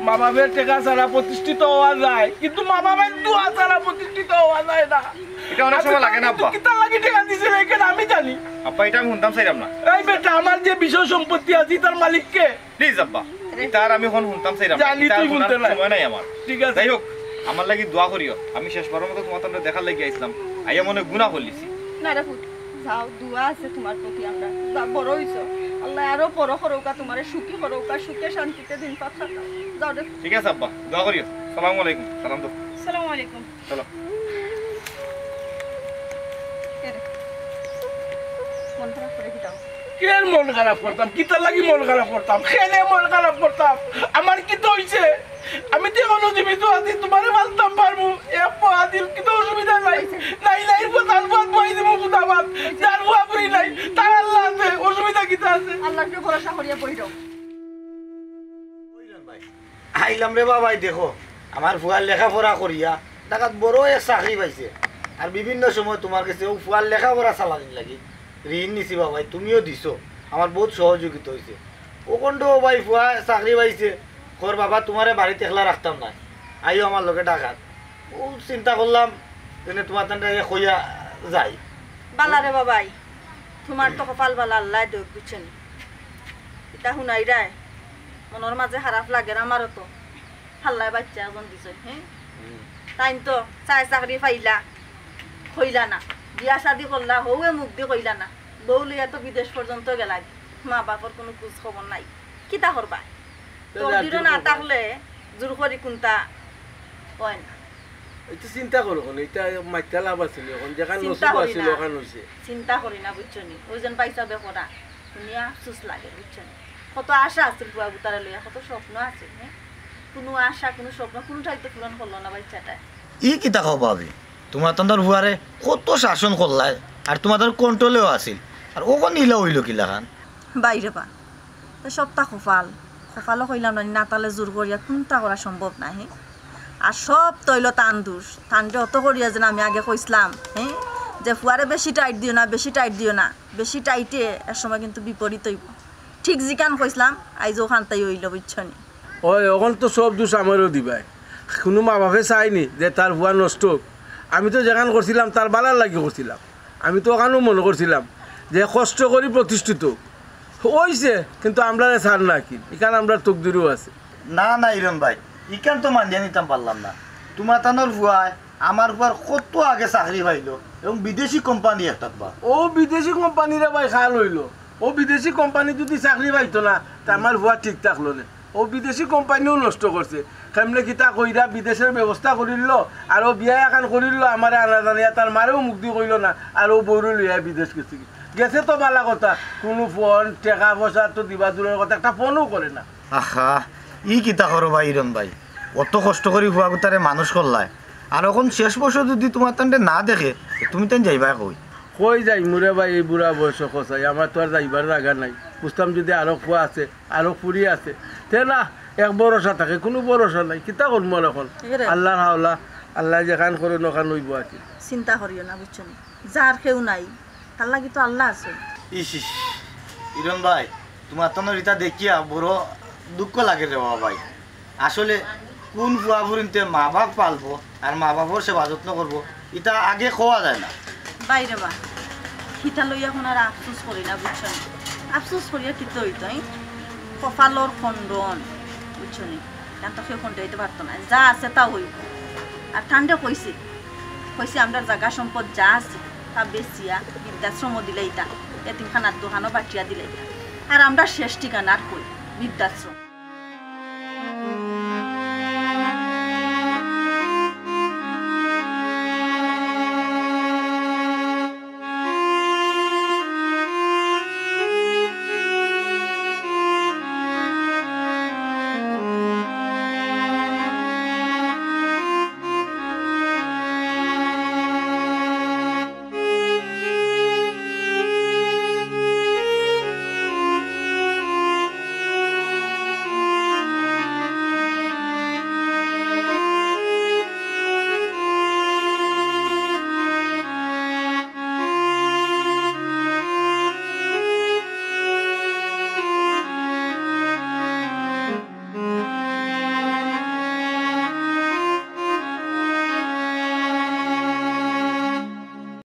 মা বাবার টেকা ছাড়া প্রতিষ্ঠিত অওয়া যায়, কিন্তু মা বাবার দোয়া ছাড়া প্রতিষ্ঠিত অওয়া যায় না। ইটা অনেক সময় লাগে না, আব্বা। কিতার লাগি টেকা দিছে না, ইখান আমি জানি। আব্বা, ইটা আমি হুনতাম চাইরাম না। এই বেটা, আমার যে বিষয় সম্পত্তি আছে, ইতার মালিক কে? Please আব্বা, ইতা আর আমি অখন হুনতাম চাইরাম না। জানি ইতা আর তুই হুনার হুনতে না। সময় নাই আমার। ঠিক আছে। যাই হোক, আমার লাগি দোয়া করিও। আমি শেষবারর মতো তুমার তানরে দেখার লাগি আইছলাম, আইয়া মনে গুনা করলিছি। না রে পুত, যাও, দোয়া আছে তুমার প্রতি আমরার। যা, বড় অইছো, আল্লায় আরো বড় করউক্কা, তুমারে সুখী করউক্কা, সুখে শান্তিতে দিন পার করউক্কা। যাও রে। ঠিক আছে আব্বা, দোয়া করিও। সালামু আলাইকুম। সালাম দেও। সালামু আলাইকুম। চলো। এরে, মন খারাপ করে কিতা? কের মন খারাপ করতাম? কিতার লাগি মন খারাপ করতাম? কেনে মন খারাপ করতাম? আমার কিতা অইছে? আমি তো অখনো জীবিত আছি, তুমারে মারতাম পারমু। এ আব্বা, আদিল, কিতা অসুবিধা নাই। নাই, নাই, ভাত, ভাত বওয়াই দিমু, ভাত। যার বুড়া বুড়ি নাই, তার আল্লাহ আছে, অসুবিধা কিতা আছে? আল্লাহর উপরে ভরসা করিয়া বই রও। আইলাম রে বাবাই, দেখো, আমার ফুয়ায় লেখাপড়া করিয়া ঢাকাত বড় এক চাকরি পাইছে। আর বিভিন্ন সময় তুমার গেছে অউ ফুয়ার লেখাপড়া চালানির লাগি ঋণ নিছি বাবাই, তুমিও দিছো, আমার বউত সহযোগিতা অইছে। অখন তো বাবাই ফুয়ায় চাকরি পাইছে, কর বাবা তুমারে বাড়িত একলা রাখতাম নায়, আইও আমার লগে ঢাকাত। অউ চিন্তা করলাম, যেনে তুমার তানরে আইয়া কইয়া যাই। বালা রে বাবাই, তুমার তো কপাল বালা, আল্লায় দেউক, বুঝছো নি? ইতা হুনাইরায়, মনর মাঝে খারাপ লাগের আমারও তো। আল্লায় বাইচ্চা এজন দিছইন, হে? হুম। তাইন তো চায় চাকরি পাইলা, কইলা না। বিয়া শাদি করলা, হউয়ে মুখদি কইলা না। বউ লইয়া তো বিদেশ পর্যন্ত গেলাগি। মা বাপর কুনু খোঁজ খবর নাই। কিতা করবা? তো যার তকদিরো না থাকলে জোর করি কুনতা অয় না। ইতা চিন্তা করো কেনে, ইতা মাতিয়া লাভ আছে নি? অখন যেখান নসিব আছিল, অখান অইছে। চিন্তা করি না, বুঝছো নি? অউ যেন বাইচ্চা বেপরা, হুনিয়া আফসোস লাগে, বুঝছো নি? কত আশা আছিল ফুয়া গুতারে লইয়া, কত স্বপ্ন আছিল, হে? কুনু আশা, কুনু স্বপ্ন, কুনুটাই তো পূরণ করলো না বাইচ্চাটায়। ই কিতা কও ভাবি? তুমার তানর ফুয়ারে কত শাসন করলায়, আর তুমার তানর control-এও আছিল, আর অখন ইলা অইলো কিলাখান? বাইরে বা, তে সবতা কপাল। কপালও কইলাম না, না তালে জোর করিয়া কুনতা করা সম্ভব নায়, হে? আর সব তো অইলো তান দুষ। তানরে অত করিয়া যেন আমি আগে কইছলাম, হে? যে ফুয়ারে বেশি tight দিও না, বেশি tight দিও না। বেশি tight-এ এক সময় কিন্তু বিপরীত অইবো। ঠিক যেখান কইছলাম, আইজ অখানতাই অইলো, বুঝছো নি? অয়, অখন তো সব দুষ আমারেও দিবায়। কুনু মা বাপে চায় নি যে তার ফুয়া নষ্ট অউক। আমি তো যেখান করছিলাম, তার বালার লাগি করছিলাম। আমি তো অখানও মনো করছিলাম যে কষ্ট করি প্রতিষ্ঠিত অউক। অইছে, কিন্তু আমরারে ছাড় না কিন, ইখান আমরার তকদিরো আছে। না, না, ইরন ভাই, ইখান তো মানিয়া নিতাম পারলাম না। তুমার তানর ফুয়ায় আমার ফুয়ার কত আগে চাকরি পাইলো এবং বিদেশি কোম্পানি একটাত বা। অউ বিদেশি কোম্পানিরে ভাই খাল অইলো। অউ বিদেশি কোম্পানি যদি চাকরি পাইতো না, তে আমার ফুয়া ঠিক থাকলো নে। অউ বিদেশি কোম্পানিও নষ্ট করছে। কেমনে কিতা কইরা বিদেশর ব্যবস্থা করিলো, আর অউ বিয়া এখান করিলো, আমারে আনা জানিয়া তার মারেও মুখদি কইলো না, আর অউ বউরে লইয়া বিদেশ গেছেগি। গেছে তো বালা কথা, কুনু ফোন, টেকা পয়সা তো দিবা দূরর কথা, একটা ফোনও করে না। আহা, ই কিতা করো ভাই ইরন ভাই, অত কষ্ট করি ফুয়া গুতারে মানুষ করলায়, আর অখন শেষ বর্ষ যুদি তুমার তানরে না দেখে, তুমি তাইন যাইবায় কই? কই যাইমু রে ভাই, এই বুড়া বয়সো কছাই, আমার তো আর যাইবার জাগা নাই। বুঝতাম যুদি আরক ফুয়া আছে, আরক ফুরি আছে, তে না, এক ভরসা থাকে, কুনু ভরসা নাই। কিতা করমু আর অখন? এরে। আল্লার হাওলা, আল্লায় যেখান করইন অখান অইবো আর কি। চিন্তা করিও না, বুঝছো নি? যার কেউ নাই, তার লাগি তো আল্লা আছে। ইস ইস, ইরম ভাই, তুমার তানর ইতা দেখিয়া বড় দুঃখ লাগের রে বাবা ভাই। আসলে কুন ফুয়া ফুরিন্তে মা বাপ পালবো আর মা বাপর সেবা যত্ন করবো, ইতা আগে কওয়া যায় না। ভাইরে বা, ইতা লইয়া কুনু আর আফসোস করি না, বুঝছো নি? আফসোস করিয়া কিতা অইতো, ই? কপালর খণ্ডন, বুঝছো নি? ইখান তো কেউ খণ্ডাইতে পারতো না, যা আছে তাউ অইবো। আর তানরে কইছি, কইছি আমরার জাগা সম্পদ যা আছে তা বেচিয়া বৃদ্ধাশ্রমো দিলাইতা, এতিমখানার দোকানো বাটিয়া দিলাইতা। আর আমরার শেষ ঠিকানা আর কই? বৃদ্ধাশ্রম।